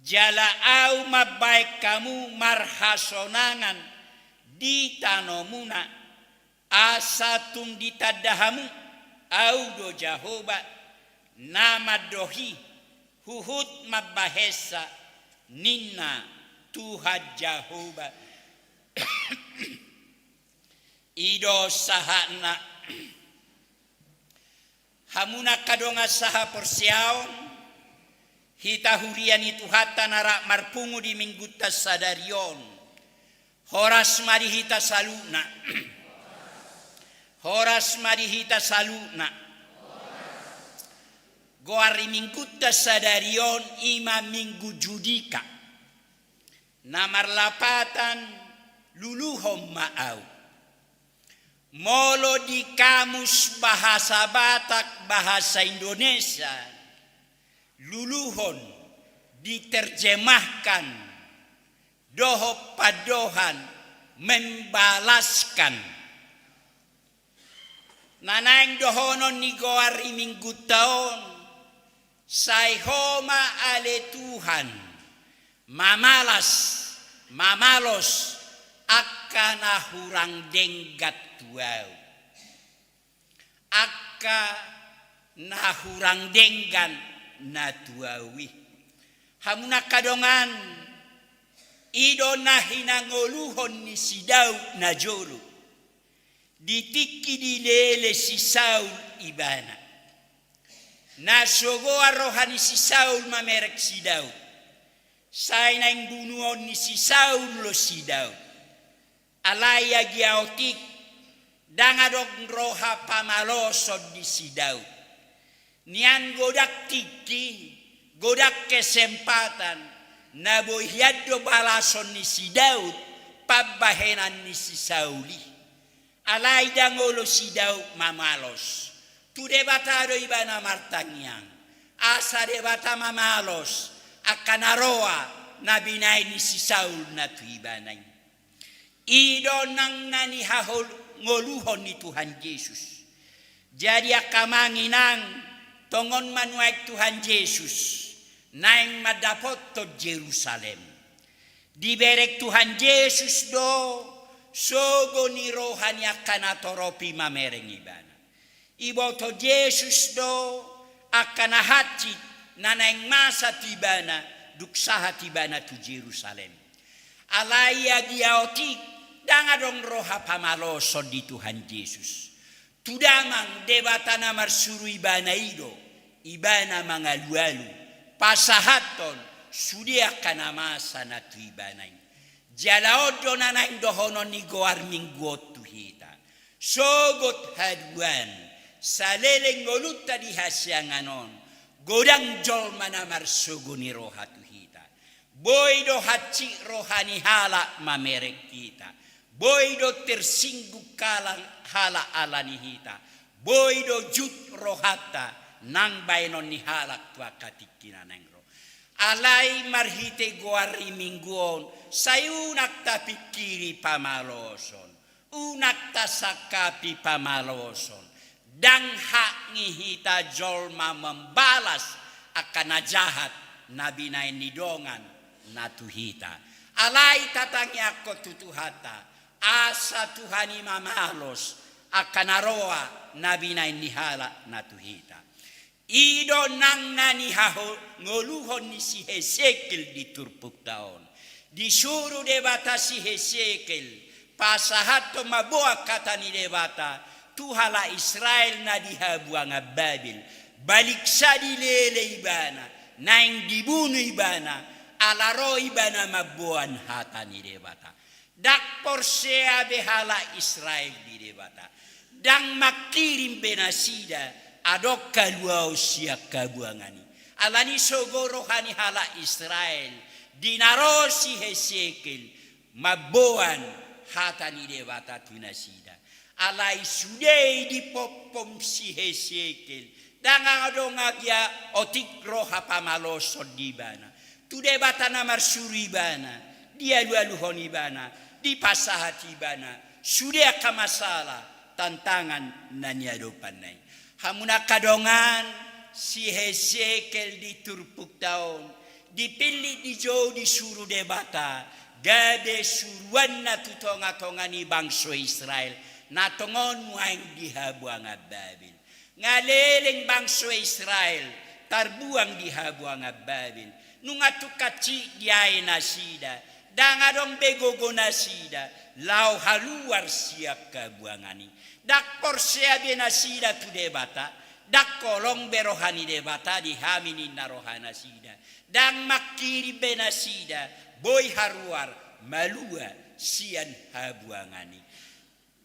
jala Ahu mambahen hamu marhasonangan di tanomuna, asa tung ditanda hamu, Ahu do Jahowa, na mandok i, huhut mambahensa, ninna Tuhan Jahowa. I do sahatna. Hamu angka dongan sahaporseaon, hita huria ni Tuhanta na rap marpungu di Minggunta sadari on. Horas ma di hita saluhutna. Horas ma di hita saluhutna. Goar ni Minggunta sadari on i ma Minggu Judika. Na marlapatan luluhon ma ahu. Molo di kamus bahasa Batak, bahasa Indonesia, luluhon diterjemahkan dohot pandohan membalaskan. Na naeng dohonon ni goar ni Minggunta on, sai Ho ma ale Tuhan, mamalas, mamalos, angka na hurang denggan tu ahu. Angka na hurang denggan na tu ahu i. Hamu angka dongan, i do na hinangoluhon ni si Daud najolo. Di tingki dilele si Saul ibana. Na so goar roha ni si Saul mamereng si Daud. Sai naeng bunuon ni si Saul do si Daud. Alai agia otik, ndang adong roha pamaloson di si Daud. Nian godang tingki, godang kesempatan, na boi hian do balason ni si Daud, pambahenan ni si Saul i. Alai ndang olo si Daud mamalos. Tu Debata do ibana martangiang. Asa Debata mamalos, angka na roa, na binahen ni si Saul na tu ibana i. I do nang na nihahol-, ngoluhon ni Tuhan Jesus. Jadi angka amang inang, tongon ma nuaeng Tuhan Jesus, naeng mandapothon Jerusalem. Dibereng Tuhan Jesus do, sogo ni roha ni angka natorop i mamereng ibana. Iboto Jesus do, angka na hansit, na naeng masa tu ibana, dung sahat ibana tu Jerusalem. Alai agia otik, ndang adong roha pamaloson di Tuhan Jesus. Tu damang Debata na marsuru ibana i do, ibana mangalualu, pasahathon, sude angka na masa na tu ibana i. Jala on do na naeng dohonon ni goar Minggu on tu hita. Sogot haduan, saleleng ngolunta di hasiangan on, godang jolma na marsogo ni roha tu hita. Boi do hansit roha ni halak mamereng hita. Boi do tersinggung halak, halak ala ni hita. Boi do jut rohanta nang baenon ni halak tu angka tingki na naeng ro. Alai marhite goar ni Minggu on, sai unang tapingkiri pamaloson, unang tasangkapi pamaloson, ndang hak ni hita jolma membalas angka na jahat na binahen ni dongan na tu hita. Alai tatangiangkon tu Tuhanta, asa Tuhan i mamalos angka na roa na binahen ni halak na tu hita. I do nang na nihangoluhon ni si Hesekiel di turpukta on. Disuru Debata si Hesekiel pasahathon mamboan hata ni Debata tu halak Israel na di habuangan Babel. Baliksa dilele ibana, naeng dibunu ibana, ala ro ibana mamboan hata ni Debata. Ndang porsea be halak Israel di Debata. Ndang mangkirim be nasida adong haluaon sian habuangan i. Alani i sogo roha ni halak Israel di na ro si Hesekiel mamboan hata ni Debata tu nasida. Alai sude i dipompom si Hesekiel, ndang adong agia otik roha pamaloson di ibana. Tu Debata na marsuru ibana, dialualuhon ibana, dipasahat ibana sude angka masalah tantangan na niadopanna i. Hamu na angka dongan, si Hesekiel di turpukta on dipillit, dijou, disuru Debata gabe suruanna tu tongatonga ni bangso Israel na tongon nuaeng di habuangan Babel. Nga leleng bangso Israel tarbuang di habuangan Babel. Nunga tung hansit diae nasida, ndang adong be gogo nasida laho haluar sian habuangan i. Ndang porsea be nasida tu Debata, ndang holong be roha ni Debata di hami ninna roha nasida. Ndang mangkirim be nasida boi haruar malua sian habuangan i.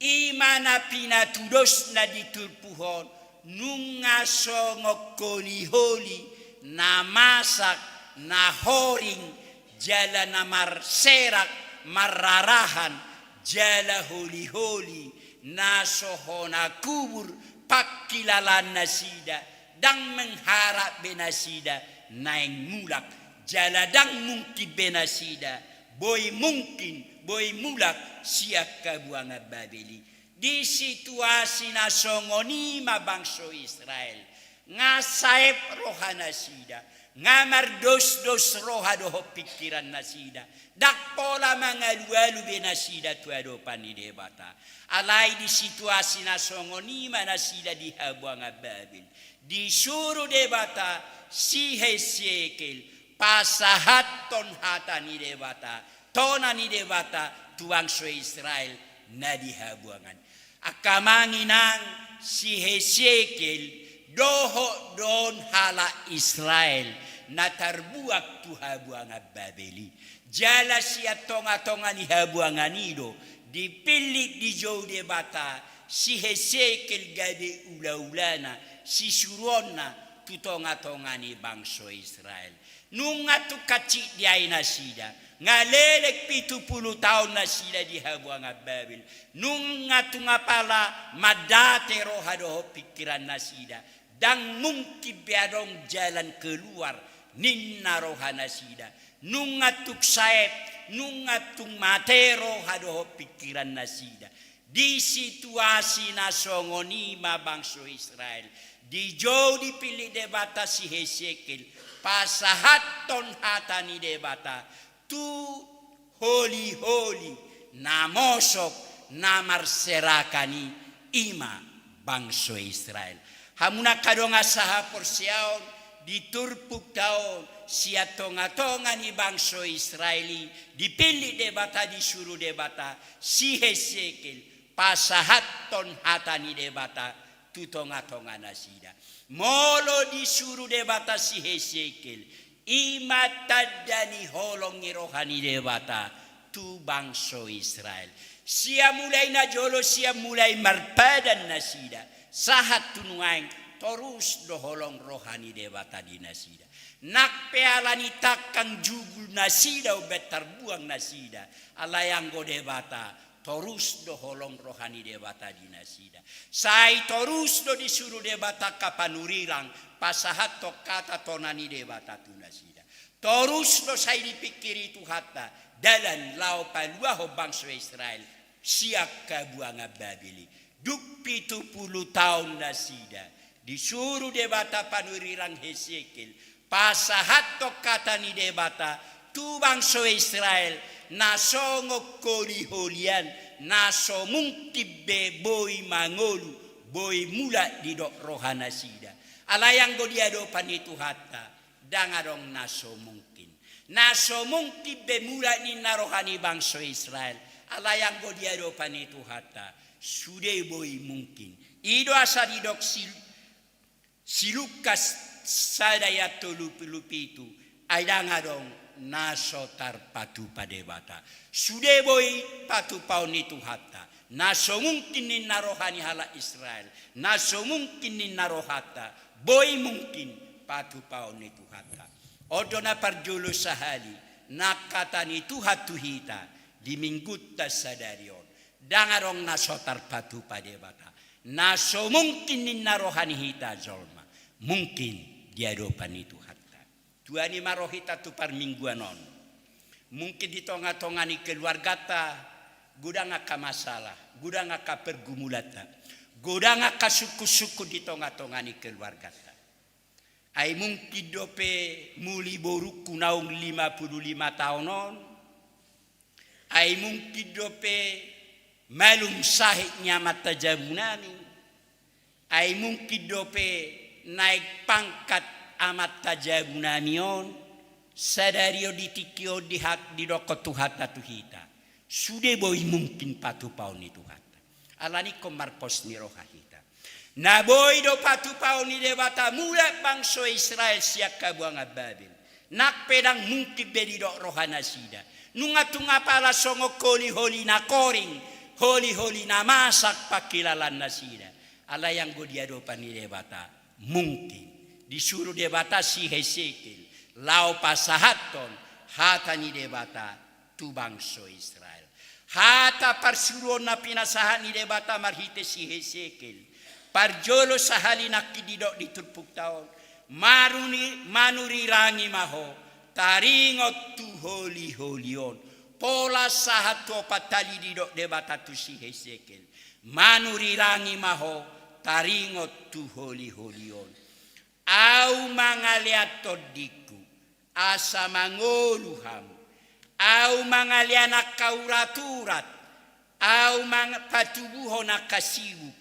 I ma na pinatudos na di turpuk on, nunga songon holiholi na masak, na horing, jala na marserak, marrarahan, jala holiholi na so hona kubur pangkilalaan nasida, ndang mengharap be nasida naeng mulak, jala ndang mungkin be nasida boi mungkin, boi mulak sian habuangan Babel i. Di situasi na songon i ma bangso Israel. Nga saep roha nasida, nga mardosdos roha dohot pingkiran nasida. Ndang pola mangalualu be nasida tu adopan ni Debata. Alai di situasi na songon i ma nasida di habuangan Babel. Disuru Debata si Hesekiel pasahathon hata ni Debata, tona ni Debata tu bangso Israel na di habuangan. Angka amang inang, si Hesekiel dohot do on halak Israel na tarbuang tu habuangan Babel i. Jala sian tongatonga ni habuangan i do dipillit, dijou Debata si Hesekiel gabe ulaulana, sisuruonna tu tongatonga ni bangso Israel. Nunga tung hansit diae nasida, nga leleng pitu pulu taon nasida di habuangan Babel. Nunga tung apala mandate roha dohot pingkiran nasida, ndang mungkin be adong jalan keluar ninna roha nasida. Nunga tung saep, nunga tung mate roha dohot pingkiran nasida. Di situasi na songon i ma bangso Israel. Dijou, dipillit Debata si Hesekiel pasahathon hata ni Debata tu holiholi na mosok, na marserakan i, i ma bangso Israel. Hamu na angka dongan sahaporseaon, di turpukta on sian tongatonga ni bangso Israel i dipillit Debata, disuru Debata si Hesekiel pasahathon hata ni Debata tu tongatonga nasida. Molo disuru Debata si Hesekiel, i ma tanda ni holong ni roha ni Debata tu bangso Israel. Sian mulai najolo, sian mulai marpadan nasida sahat tu nuaeng, torus do holong roha ni Debata di nasida. Nang pe ala ni tangkang jugul nasida umbahen tarbuang nasida, alai anggo Debata, torus do holong roha ni Debata di nasida. Sai torus do disuru Debata angka panurirang pasahathon hata tona ni Debata tu nasida. Torus do sai dipingkiri Tuhanta dalan laho paluahon bangso Israel sian habuangan Babel i. Dung pitu pulu taon nasida, disuru Debata panurirang Hesekiel pasahathon hata ni Debata tu bangso Israel, na songon holiholian, na so mungkin be boi mangolu, boi mulak didok rohanasida. Alai anggo di adopan ni Tuhanta, ndang adong na so mungkin. Na so mungkin be mulak ninna roha ni bangso Israel. Alai anggo di adopan ni Tuhanta, sude boi mungkin. I do asa didok si, si Lukas sada ayat tolu pulu pitu, ai ndang adong na so tarpatupa Debata. Sude boi patupaon ni Tuhanta. Na so mungkin ninna roha ni halak Israel, na so mungkin ninna rohanta, boi mungkin patupaon ni Tuhanta. On do na parjolo sahali, nang hata ni Tuhan tu hita, di minggunta sadari on. Ndang adong na so tarpatupa Debata. Na so mungkin ninna roha ni hita jolma, mungkin di adopan ni Tuhanta. Tuani ma rohanta tu parmingguan on. Mungkin di tongatonga ni keluarganta, godang angka masalah, godang angka pergumulanta, godang angka sungkunsungkun di tongatonga ni keluarganta. Ai mungkin dope muli borungku naung lima pulu lima taon on, ai mungkin dope malum sahit ni amanta jabunami, ai mungkin dope naek pangkat amanta jabunami on, sadari on di tingki on di hak didokkon Tuhanta tu hita. Sude boi mungkin patupaon ni Tuhanta. Alani ingkon marpos ni roha hita. Na boi do patupaon ni Debata mulak bangso Israel sian habuangan Babel. Nang pe ndang mungkin be didok rohanasida. Nunga tung apala songon holiholi na koring, holiholi na masak pangkilalaannasida. Alai anggo di adopan ni Debata, mungkin. Disuru Debata si Hesekiel, laho pasahathon hata ni Debata tu bangso Israel. Hata parsuruon na pinasahat ni Debata marhite si Hesekiel. Parjolo sahali nangkin didok di turpukta on. Maruni-, manurirangi ma ho, taringot tu holiholi on. Pola sahat tu opat hali didok Debata tu si Hesekiel. Manurirangi ma ho, taringot tu holiholi on. Ahu mangalean tondingku, asa mangolu hamu. Ahu mangalean angka uraturat, ahu mang-, patubuhon angka sibuk,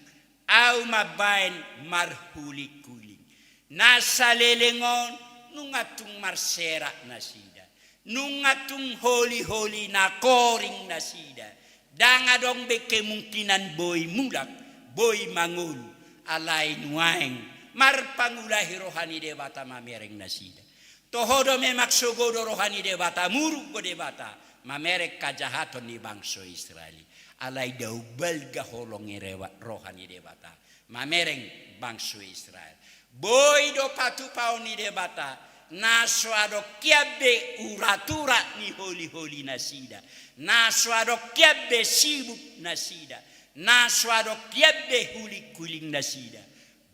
ahu mambaen marhulinghuling. Na saleleng on, nunga tung marserak nasida. Nunga tung holiholi na koring nasida. Ndang adong be kemungkinan boi mulak, boi mangolu, alai nuaeng marpangulahi roha ni Debata mamereng nasida. Toho do memang sogo do roha ni Debata, muruk do Debata mamereng hajahaton ni bangso Israel i. Alai dao balga holong i rewa-, roha ni Debata mamereng bangso Israel. Boi do patupaon ni Debata, na so adong hian be uraturat ni holiholi nasida, na so adong hian be sibuk nasida, na so adong hian be hulinghuling nasida.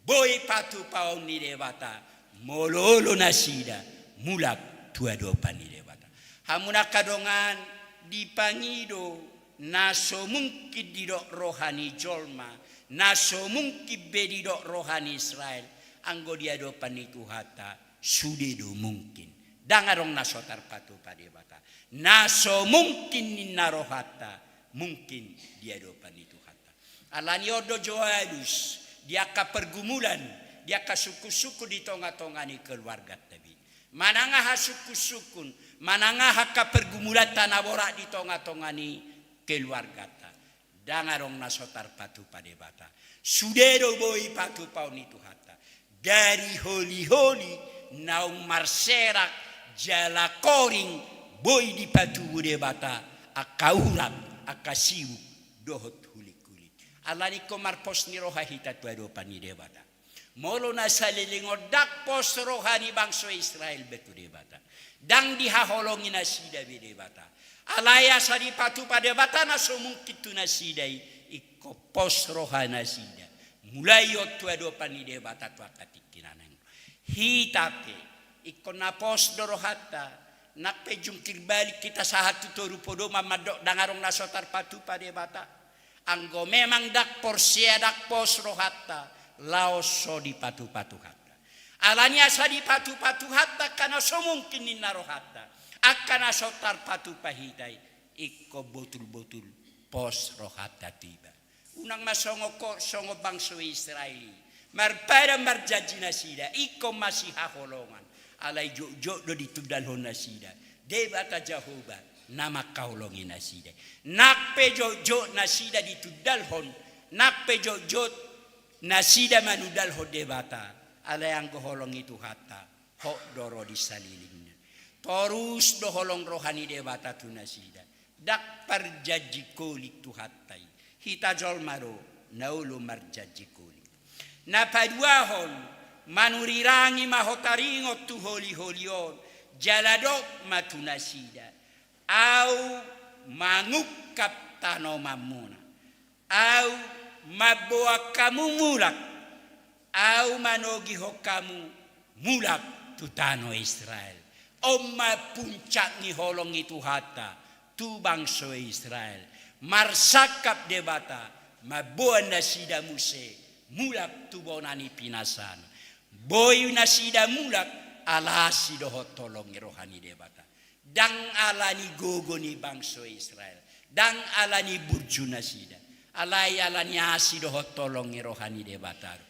Boi patupaon ni Debata, molo olo nasida mulak tu adopan ni Debata. Hamu angka dongan, dipangido na so mungkin didok roha ni jolma, na so mungkin be didok roha ni Israel, anggo di adopan ni Tuhanta, sude do mungkin. Ndang adong na so tarpatupa Debata. Na so mungkin ninna rohanta, mungkin di adopan ni Tuhanta. Alani on do jo alus, di angka pergumulan, di angka sungkunsungkun di tongatonga ni keluarganta be. Manang aha sungkunsungkun, manang aha angka pergumulanta na borat di tongatonga ni keluarganta. Ndang adong na so tarpatupa Debata. Sude do boi patupaon ni Tuhanta. Gari holiholi naung marserak jala koring boi dipatubu Debata angka urat, angka sibuk, dohot hulinghuling. Alani ingkon marpos ni roha hita tu adopan ni Debata. Molo na saleleng on ndang pos roha ni bangso Israel be tu Debata. Ndang dihaholongi nasida be Debata. Alai asa dipatupa Debata na so mungkin tu nasida i, ingkon pos roha nasida. Mulai on tu adopan ni Debata tu angka tingki na naeng ro. Hita pe, ingkon na pos do rohanta, nang pe jungkir balik hita sahat tu toru podoman mandok ndang adong na so tarpatupa Debata. Anggo memang ndang porsea, ndang pos rohanta, laos so dipatupa Tuhanta. Alani asa dipatupa Tuhanta angka na so mungkin ninna rohanta, angka na so tarpatupa hita i, ingkon botul-botul pos rohanta tu Ibana. Unang ma songon ho, songon bangso Israel i, marpadan marjanji nasida, ingkon masihaholongan, alai jotjot do ditundalhon nasida. Debata Jahowa na mangkaholongi nasida. Nang pe jotjot nasida ditundalhon, nang pe jotjot nasida manundalhon Debata, alai anggo holong ni Tuhanta, hot do ro di salelengna. Torus do holong roha ni Debata tu nasida. Ndang parjanji koling Tuhanta i. Hita jolma do na olo marjanji koling. Na paduahon, manurirangi ma ho taringot tu holiholi on, jala dok ma tu nasida: Ahu mangungkap tanomanmuna. Ahu mamboan hamu mulak. Ahu manogihon hamu mulak tu tano Israel. On ma puncak ni holong ni Tuhanta tu bangso Israel. Marsangkap Debata, mamboan nasida muse mulak tu bona ni pinasana. Boi nasida mulak ala asi dohot holong ni roha ni Debata. Ndang alani gogo ni bangso Israel, ndang alani burju nasida, alai alani asi dohot holong ni roha ni Debata do.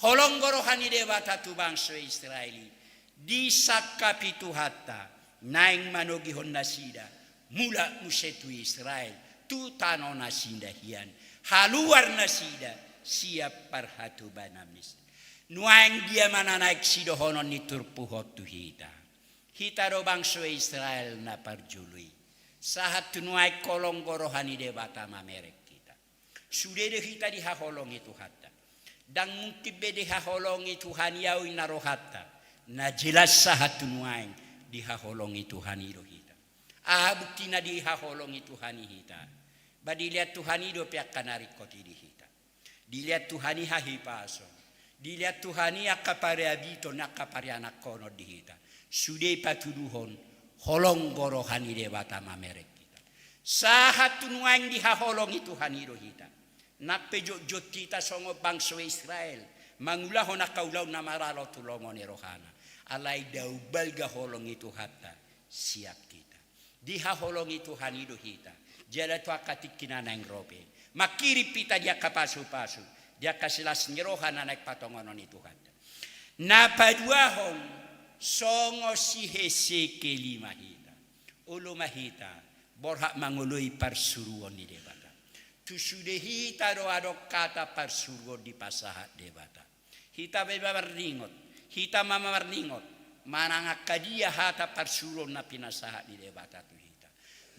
Holong do roha ni Debata tu bangso Israel i, disangkapi Tuhanta, naeng manogihon nasida mulak muse tu Israel, tu tano nasida hian, haluar nasida sian parhatobanan Mesir. Nuaeng dia ma na naeng sidohonon ni turpuk on tu hita? Hita do bangso Israel na parjolo i. Sahat tu nuaeng holong do roha ni Debata mamereng hita. Sude do hita dihaholongi Tuhanta. Ndang mungkin be dihaholongi Tuhan i ahu ninna rohanta. Na jelas sahat tu nuaeng dihaholongi Tuhan i do hita. Aha buktina dihaholongi Tuhan i hita? Ba dilehon Tuhan i dope angka na ringkot i di hita. Dilehon Tuhan i hahipason. Dilehon Tuhan i angka pariabiton, angka parianakhonon di hita. Sude patuduhon holong do roha ni Debata mamereng hita. Sahat tu nuaeng dihaholongi Tuhan i do hita. Nang pe jotjot hita songon bangso Israel mangulahon angka ulaon na maralo tu lomo ni rohana, alai dao balga holong ni Tuhanta sian hita. Dihaholongi Tuhan i do hita. Jala tu angka tingki na naeng ro pe, manghirim hita di angka pasupasu, di angka silas ni roha na naeng patongonon ni Tuhanta. Na paduahon, songon si Hesekiel i ma hita. Olo ma hita borhat mangoloi parsuruon ni Debata. Tu sude hita do adong hata parsuruon dipasahat Debata. Hita be marningot, hita ma marningot, manang angka dia hata parsuruon na pinasahat ni Debata tu hita.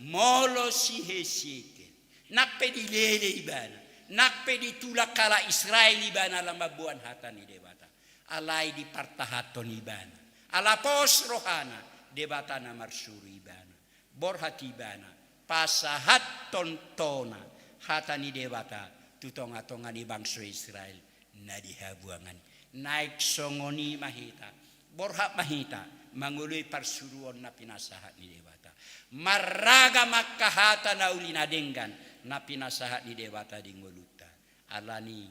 Molo si Hesekiel, nang pe dilele ibana, nang pe ditulak halak Israel ibana lam mamboan hata ni Debata, alai dipartahanhon ibana. Ala pos rohana, Debata na marsuru ibana. Borhat ibana pasahathon tona hata ni Debata tu tongatonga ni bangso Israel na di habuangan. Naeng songon i ma hita, borhat ma hita mangoloi parsuruon na pinasahat ni Debata. Marragam angka hata na uli na denggan na pinasahat ni Debata di ngolunta. Alani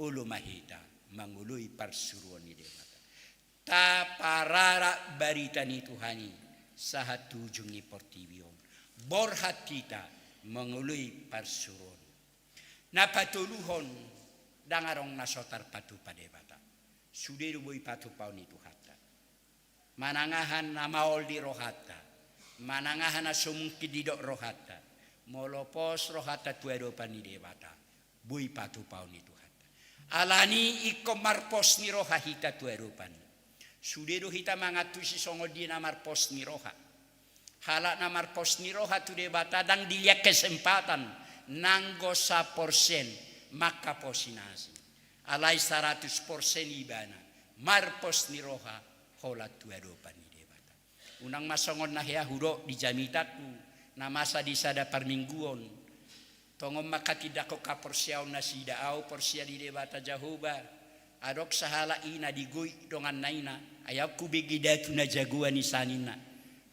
olo ma hita mangoloi parsuruon ni Debata. Tapararak barita ni Tuhan i sahat tu ujung ni portibi on. Borhat hita mangoloi parsuruon. Na patoluhon, ndang adong na so tarpatupa Debata. Sude do boi patupaon ni Tuhanta. Manang aha na maol di rohanta, manang aha na so mungkin didok rohanta, molo pos rohanta tu adopan ni Debata, boi patupaon ni Tuhanta. Alani ingkon marpos ni roha hita tu adopan. Sude do hita mangantusi songon dia na marpos ni roha. Halak na marpos ni roha tu Debata ndang dilehon kesempatan nanggo saporsen mangkaposi na asing. Alai saratus porsen ibana marpos ni roha holan tu adopan ni Debata. Unang ma songon na hea hudok di jamitangku na masa di sada parmingguon. Tongon ma hatindangkon haporseaon nasida, ahu porsea di Debata Jahowa. Adong sahalak ina digoit donganna ina, ai ahu hubege datu na jagoan i sa ninna.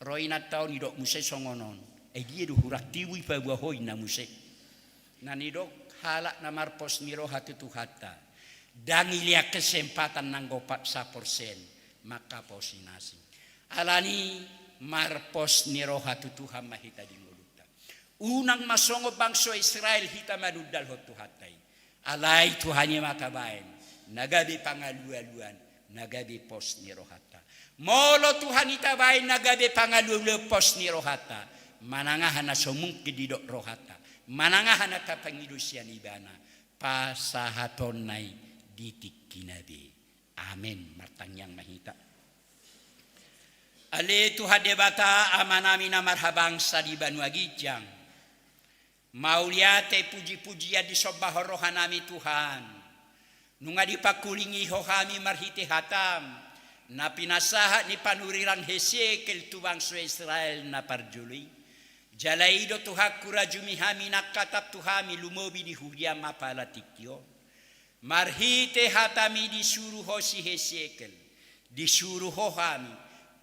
Ro inanta on didok muse songon on. Ai dia do hurang tibu i paboa ho inna muse. Na nidok halak na marpos ni roha tu Tuhanta, ndang dilehon kesempatan nanggo pat saporsen mangkaposi na asing. Alani marpos ni roha tu Tuhan ma hita di ngolunta. Unang ma songon bangso Israel hita manundalhon Tuhanta i. Alai Tuhan i ma tabaen na gabe pangalualuan, na gabe pos ni rohanta. Molo Tuhan i tabaen na gabe pangalualuan, pos ni rohanta, manang aha na so mungkin didok rohanta, manang aha na tapangido sian Ibana, pasahatonna i di tingkina be. Amen. Martangiang ma hita. Ale Tuhan Debata, Amanami na marhabangsa di banua ginjang, mauliate, pujipujian disombahon rohanami Tuhan, nunga dipangkulingi Ho hami marhite hataM na pinasahat ni panurirang Hesekiel tu bangso Israel na parjolo i. Jala i do Tuhanku, rajumi hami nang hataM tu hami lumobi di huriaM apala tingki on. Marhite hataMi disuru Ho si Hesekiel, disuru Ho hami,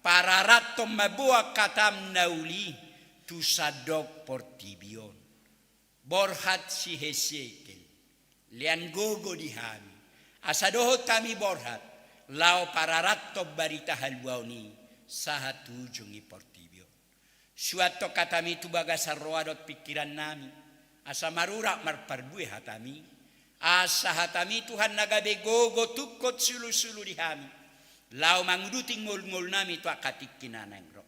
pararathon ma boan hataM na uli tu sandok portibi on. Borhat si Hesekiel, lean gogo di hami, asa dohot hami borhat, laho pararathon barita haluaon i sahat tu ujung ni portibi on. Suanhon hataMi tu bagasan roha dohot pingkirannami, asa marurat marparbue hataMi, asa hataMi Tuhan na gabe gogo tungkot sulusulu di hami, laho manguduti ngolungolunami tu angka tingki na naeng ro.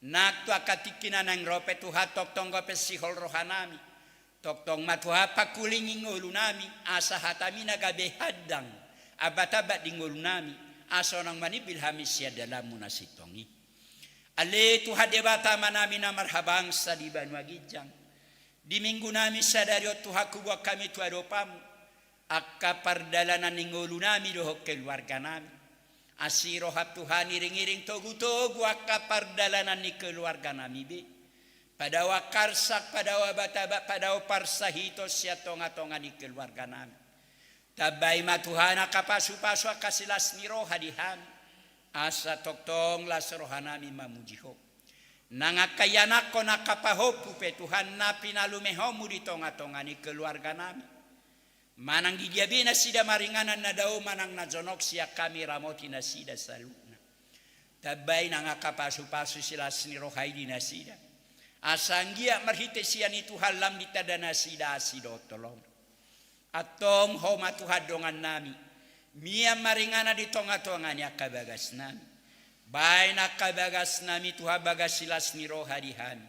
Nang tu angka tingki na naeng ro pe Tuhan, tongtong dope sihol rohanami, tongtong ma Tuhan pangkulingi ngolunami, asa hataMi na gabe handang ambatambat di ngolunami, asa unang manimbil hami sian dalanMu na sintong i. Ale Tuhan Debata Amanami na marhabangsa di banua ginjang, di minggunami sadari on Tuhan, huboan hami tu adopanMu angka pardalanan ni ngolunami dohot keluarganami. Asi rohaM Tuhan, iringiring togutogu angka pardalanan ni keluarganami be. Padaoan harsak, padaoan ambatambat, padaoan parsahiton sian tongatonga ni keluarganami. Tambai ma Tuhan angka pasupasu, angka silas ni roha di hami, asa tongtong las rohanami mamuji Ho. Nang angka ianakhon, angka pahompu pe Tuhan na pinalumehonMu di tongatonga ni keluarganami, manang di dia be nasida maringanan na dao manang na jonok, sian hami ramoti nasida saluhutna. Tambai nang angka pasupasu, silas ni roha i di nasida, asa anggiat marhite sian i Tuhan lam ditanda nasida asi dohot holong. Antong Ho ma Tuhan dongannami, mian maringanan di tongatonga ni angka bagasnami. Baen angka bagasnami Tuhan bagas silas ni roha di hami,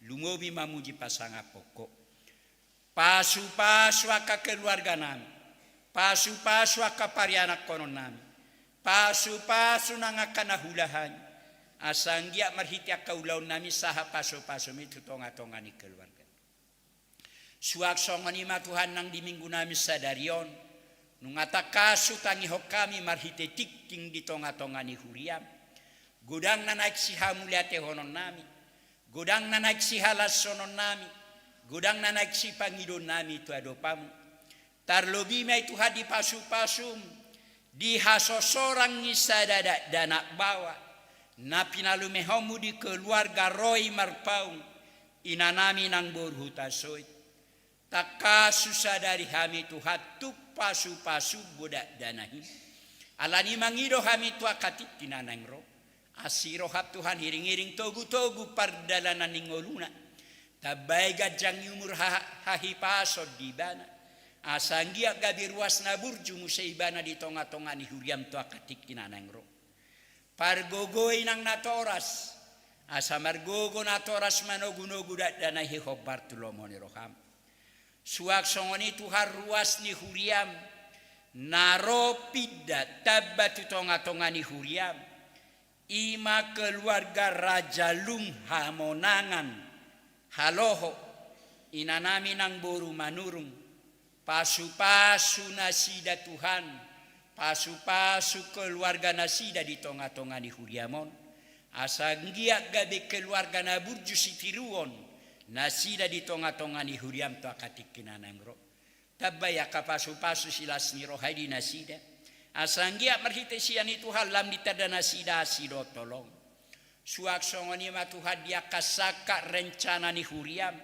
lumobi mamuji pasangaphon Ho. Pasupasu angka keluarganami, pasupasu angka parianakkononnami, pasupasu nang angka na huulahan, asa anggiat marhite angka ulaonnami sahat pasupasu-Mi tu tongatonga ni keluarga. Suang songon i ma Tuhan, nang di minggunami sadari on, nunga tangkas hutangihon hami marhite tingting di tongatonga ni huriaM. Godang na naeng sihamauliatehononnami, godang na naeng sihalashononnami, godang na naeng sipangidoonnami tu adopanMu. Tarlobi ma i Tuhan di pasupasu-M, di hasosorang ni sada dakdanak baoa na pinalumehonMu di keluarga Roy Marpaung, inanami nang boru Hutasoit. Tangkas husadari hami Tuhan tu pasupasu-M bo dakdanak i. Alani i mangido hami tu angka tingki na naeng ro. Asi rohaM Tuhan, iringiring togutogu pardalanan ni ngoluna. Tambai ganjang ni umur, ha-, hahipason di ibana, asa anggiat gabe ruas na burju muse ibana di tongatonga ni huriaM tu angka tingki na naeng ro. Pargogoi nang natoras, asa margogo natoras manogunogu dakdanak i hombar tu lomo ni rohaM. Suang songon i Tuhan, ruas ni huriaM na ro pinda tamba tu tongatonga ni huriaM, i ma keluarga Raja Lung Hamonangan Haloho, inanami nang boru Manurung. Pasupasu nasida Tuhan, pasupasu keluarga nasida di tongatonga ni huriaM on, asa anggiat gabe keluarga na burju sitiruon nasida di tongatonga ni huriaM tu angka tingki na naeng ro. Tambai angka pasupasu silas ni roha i di nasida, asa anggiat marhite sian i Tuhan lam ditanda nasida asi dohot holong. Suang songon i ma Tuhan di angka sangkap rencana ni huriaM,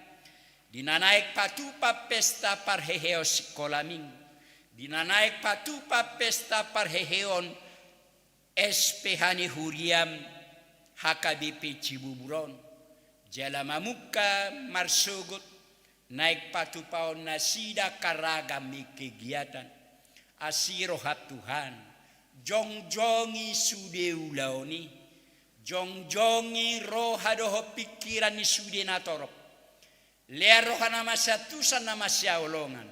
di na naeng patupa pesta parheheon sikola minggu, di na naeng patupa pesta parheheon S P H ni huriam H K B P Cibubur on, jala mamungka marsogot naeng patupaon nasida angka ragam ni kegiatan. Asi roham Tuhan, jongjongi sude ulaon i, jongjongi roha dohot pingkiran ni sude na torop. Lean roha na masiantusan, na masihaholongan,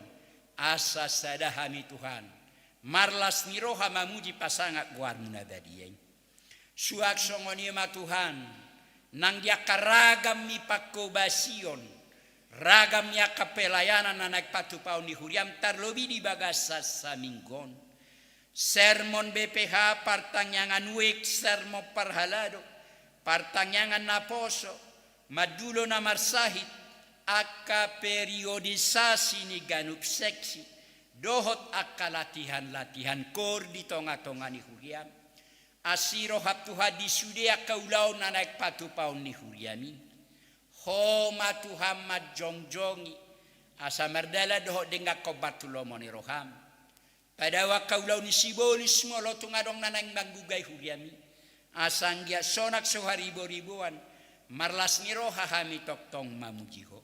asa sada hami Tuhan marlas ni roha mamuji pasangap goarmu na badia i. Suang songon i ma Tuhan, nang di angka ragam ni pangkobasion, ragam ni angka pelayanan na naeng patupaon ni huriam, tarlobi di bagasan saminggu on. Sermon B P H, partangiangan wijk, sermon parhalado, partangiangan naposo, mandulo na marsahit, angka periodisasi ni ganup seksi, dohot angka latihan-latihan koor di tonga-tonga ni huriam. Asi roham Tuhan di sude angka ulaon na naeng patupaon ni huriam i. Ho ma Tuhan manjongjongi, asa mardalan dohot denggan hombar tu lomo ni roham. Padao angka ulaon ni sibolis molo tung adong na naeng manggugai huriam i, asa anggiat sonang so hariboriboan, marlas ni roha hami tongtong mamuji Ho.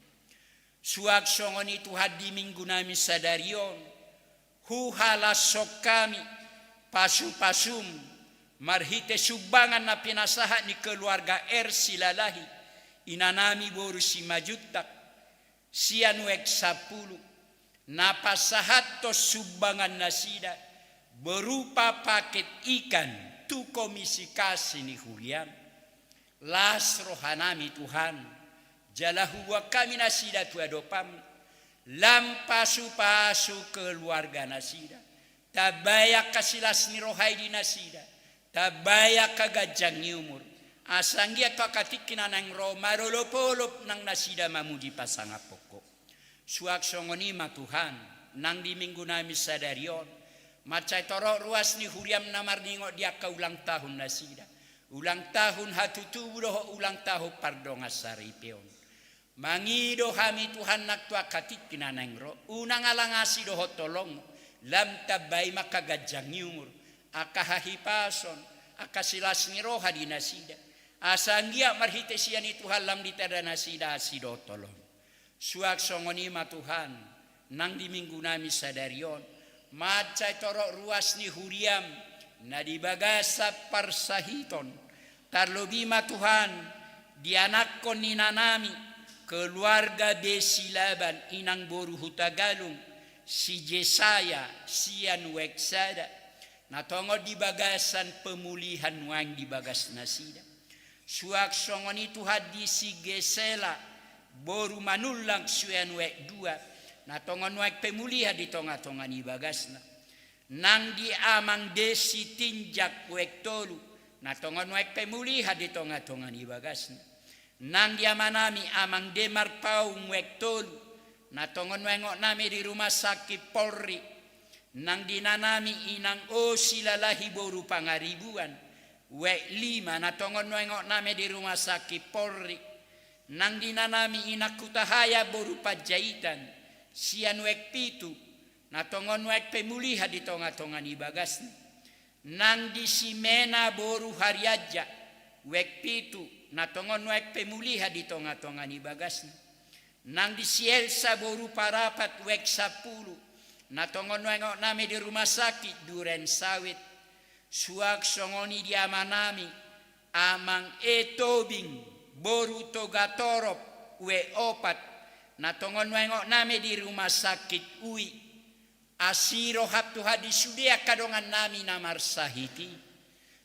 Suang songon i Tuhan, di Minggu nami sadari on, huhalashon hami pasupasum marhite sumbangan na pinasahat ni keluarga R Silalahi, inanami boru Simanjuntak, sian wijk sampulu, na pasahathon sumbangan nasida berupa paket ikan tu Komisi Kasi ni huriam. Las rohanami Tuhan, jala huboan hami nasida tu adopam, lam pasupasu keluarga nasida, tambai angka silas ni roha i di nasida, tambai angka ganjang ni umur, asa anggiat tu angka tingki na naeng ro marolopolop nang nasida mamuji pasangaphon Ho. Suang songon i ma Tuhan, nang di Minggu nami sadari on, mansai torop ruas ni huriam na marningot di angka ulang tahun nasida, ulang tahun hatutubu dohot ulang tahun pardongan saripeon. Mangido hami Tuhan nang tu angka tingki na naeng ro, unang alangasi dohot holong, lam tambai ma angka ganjang ni umur, angka hahipason, angka silas ni roha di nasida, asa anggiat marhite sian i Tuhan lam ditanda nasida asi dohot holong. Suang songon i ma Tuhan, nang di Minggu nami sadari on, mansai torop ruas ni huriam na di bagasan parsahiton, tarlobi ma Tuhan, di anakkon ni inanami, keluarga Desi Laban, inang boru Hutagalung, si Jesaya, sian wijk sada, na tongon di bagasan pemulihan nuaeng di bagas nasida. Suang songon i Tuhan, di si Gesela boru Manullang, sian wijk dua, na tongon nuaeng pemulihan di tonga-tonga ni bagasna. Nang di amang Desi Tinjak wijk tolu, na tongon nuaeng pemulihan di tonga-tonga ni bagasna. Nang di amanami amang Demar Paung wijk tolu, na tongon nuaeng ongnami di rumah sakit Polri. Nang di inanami inang O Silalahi boru Pangaribuan, wijk lima, na tongon nuaeng ongnami di rumah sakit Polri. Nang di inanami inang Hutahaean boru Panjaitan, sian wijk pitu, na tongon nuaeng pemulihan di tonga-tonga ni bagasna. Nang di si Mena boru Harianja, wijk pitu, na tongon nuaeng pemulihan di tonga-tonga ni bagasna. Nang di si Elsa boru Parapat, wijk sampulu, na tongon nuaeng ongnami di rumah sakit Duren Sawit. Suang songon i di amanami amang E Tobing boru Togatorop, wijk opat, na tongon nuaeng ongnami di rumah sakit U I. Asi roham Tuhan di sude angka dongannami na marsahit i.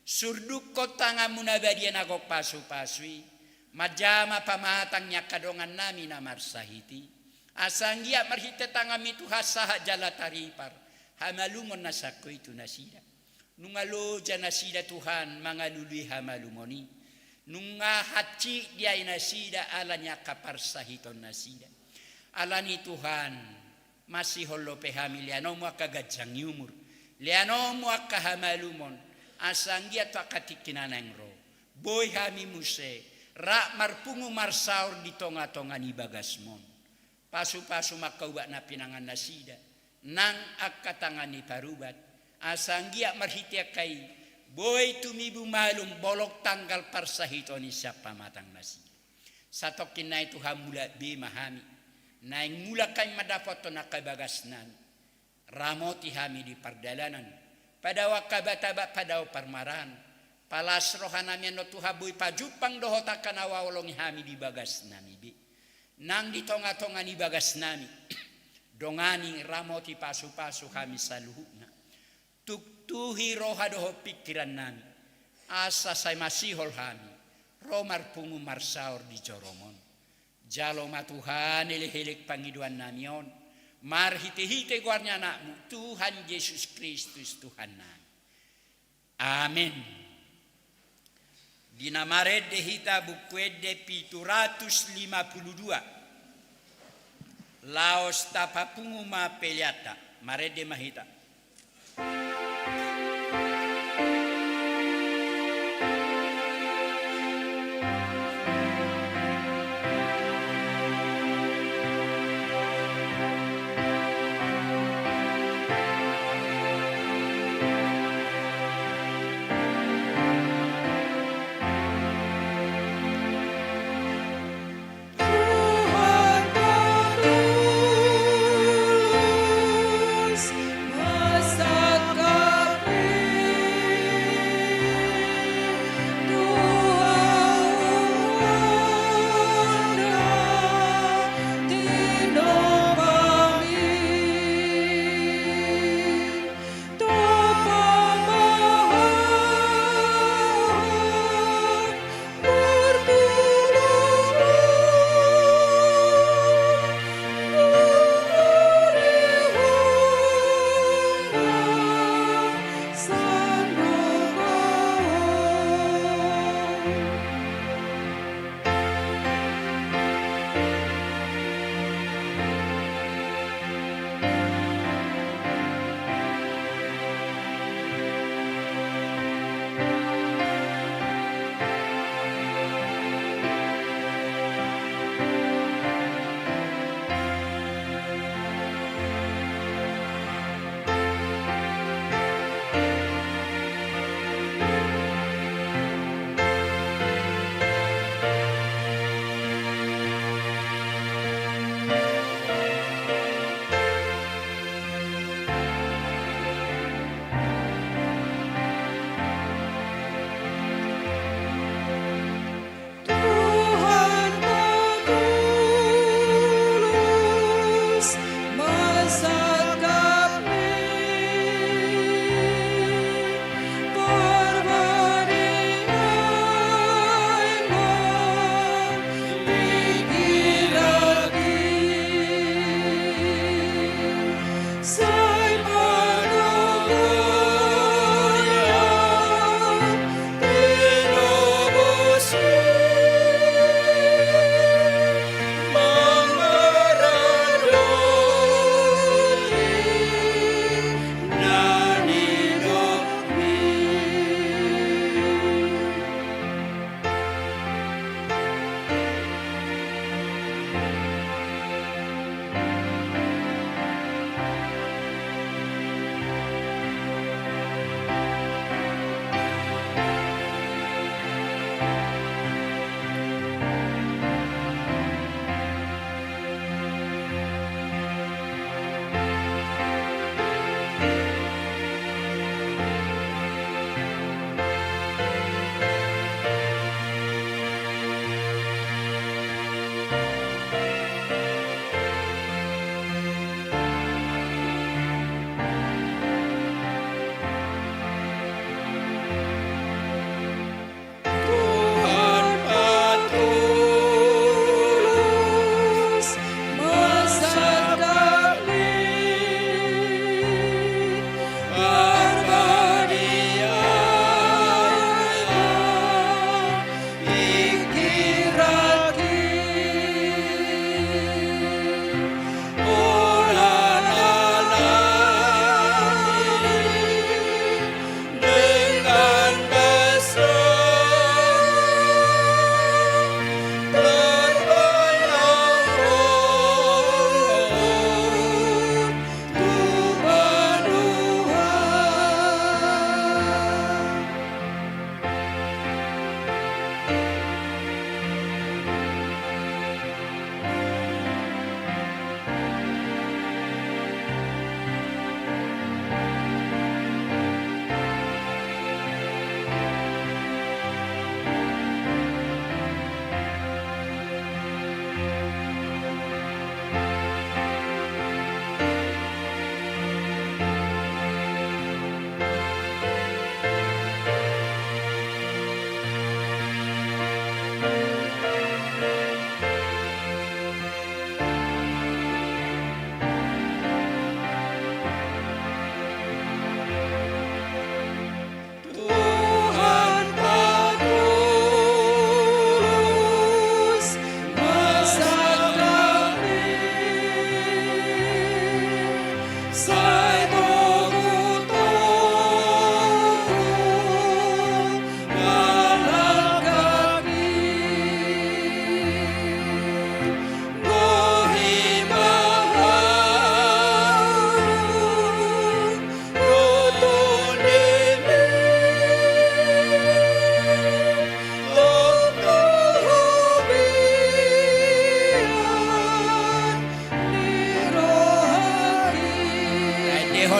Surduk Ho tanganmu na badia na gok pasupasu i, manjama pamatang ni angka dongannami na marsahit i. Asa anggiat marhite tanganmi Tuhan sahat jala taripar hamalumon na sian Ho i tu nasida. Nunga loja nasida Tuhan mangalului hamalumon i. Nunga hansit diai nasida ala ni angka parsahiton nasida. Alani Tuhan, masihol dope hami, leanonmu angka ganjang ni umur, leanonmu angka hamalumon, asa anggiat tu angka tingki na naeng ro, boi hami muse rap marpungu marsaor di tonga-tonga ni bagasmon. Pasupasu ma angka ubat na pinangan nasida, nang angka tangan ni parubat, asa anggiat marhite angka i Boi tumibu malum bolong tanggal parsahiton i sian pamatang na sila. Satongkin nai Tuhan, mulak be ma hami. Naeng mulak hami mandapothon angka bagasnami. Ramoti hami di pardalanan. Padao angka batabat, padao parmaraan. Palas rohanami annon Tuhan, boi pajumpang dohot angka na huhaholongi hami di bagasnami be. Nang di tongatonga ni bagasnami. Dongani, ramoti, pasupasu hami saluhutna. Tuktuhi roha dohot pingkirannami, asa sai masihol hami ro marpungu marsaor di joromon. Jalo ma Tuhan elekelek pangidoannami on, marhitehite goar ni Anakmu, Tuhan Jesus Kristus, Tuhannami. Amen. Di na marende hita Buku Ende pitu ratus lima pulu dua. Laos tapapungu ma peleanta, marende ma hita.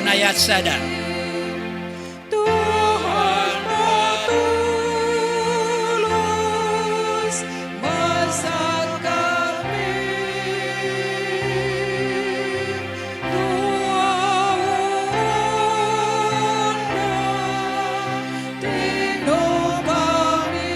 ayat sada. Tuhan na tulus mansangkap mi, tu ahu na tinobang i.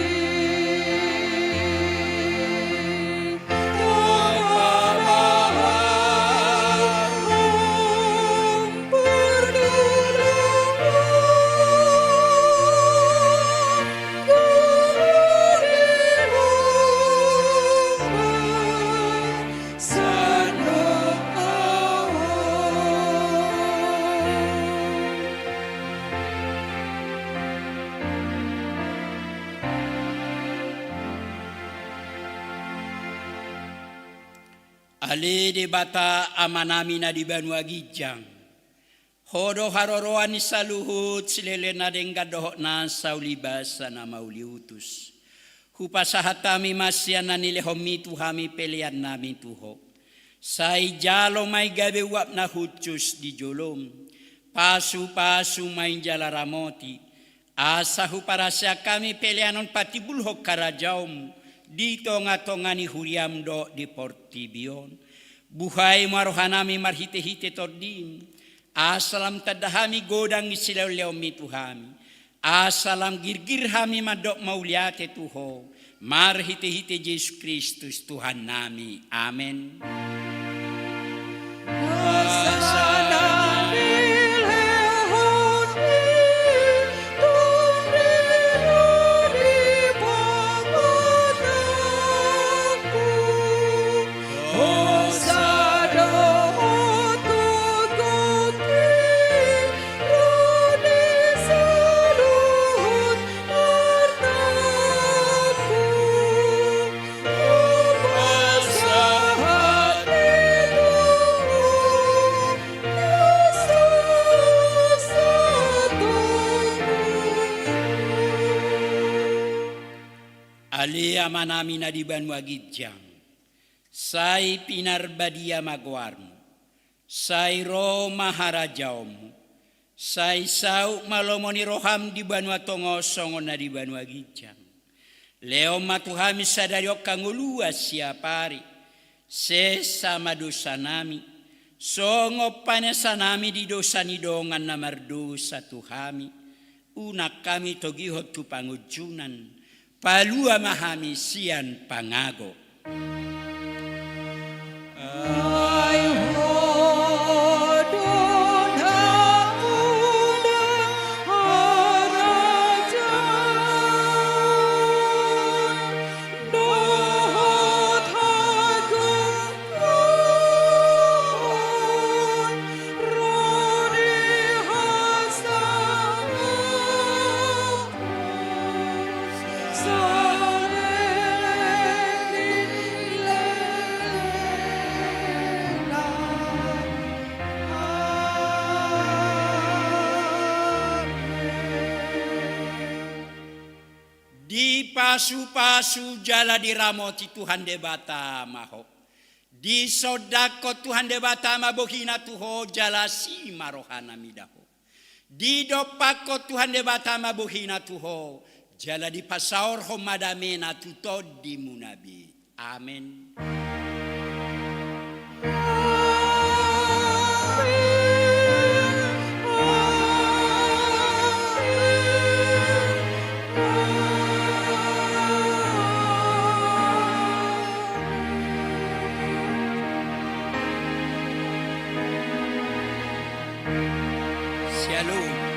Ale Debata Amanami na di banua ginjang, Ho do haroroan ni saluhut silehon na denggan dohot nasa uli basa na mauliutus. Hupasahat hami ma sian na nilehonMi tu hami peleannami tu Ho. Sai jalo ma i gabe uap na hushus di joloM. Pasupasu ma i jala ramoti, asa huparaseak hami pelean on patimbulhon harajaonMu di tongatonga ni huriaM dohot di portibi on. Buhai ma rohanami marhitehite TondiM, asa lam tanda hami godang ni silehonlehonMi tu hami, asa lam girgir hami mandok mauliate tu Ho, marhitehite Jesus Kristus Tuhannami. Amen. Ale Amanami na di banua ginjang, sai pinarbadia ma goarMu. Sai ro ma harajaonMu. Sai saut ma lomo ni rohaM di banua tonga on songon na di banua ginjang. Lehon ma tu hami sadari on hangoluan siapari. Sesa ma dosanami, songon panesanami di dosa ni dongan na mardosa tu hami. Unang hami togihon tu pangunjunan, palua ma hami sian pangago. Ai Ho do naula harajaon dohot hagogoon ro di hasangapon. Dipasupasu jala diramoti Tuhan Debata ma ho. Disondangkon Tuhan Debata ma bohina tu ho jala asi ma rohana mida ho. Didompakkon Tuhan Debata ma bohina tu ho jala dipasaorhon ma damena tu tondimuna be. Amen. Shalom.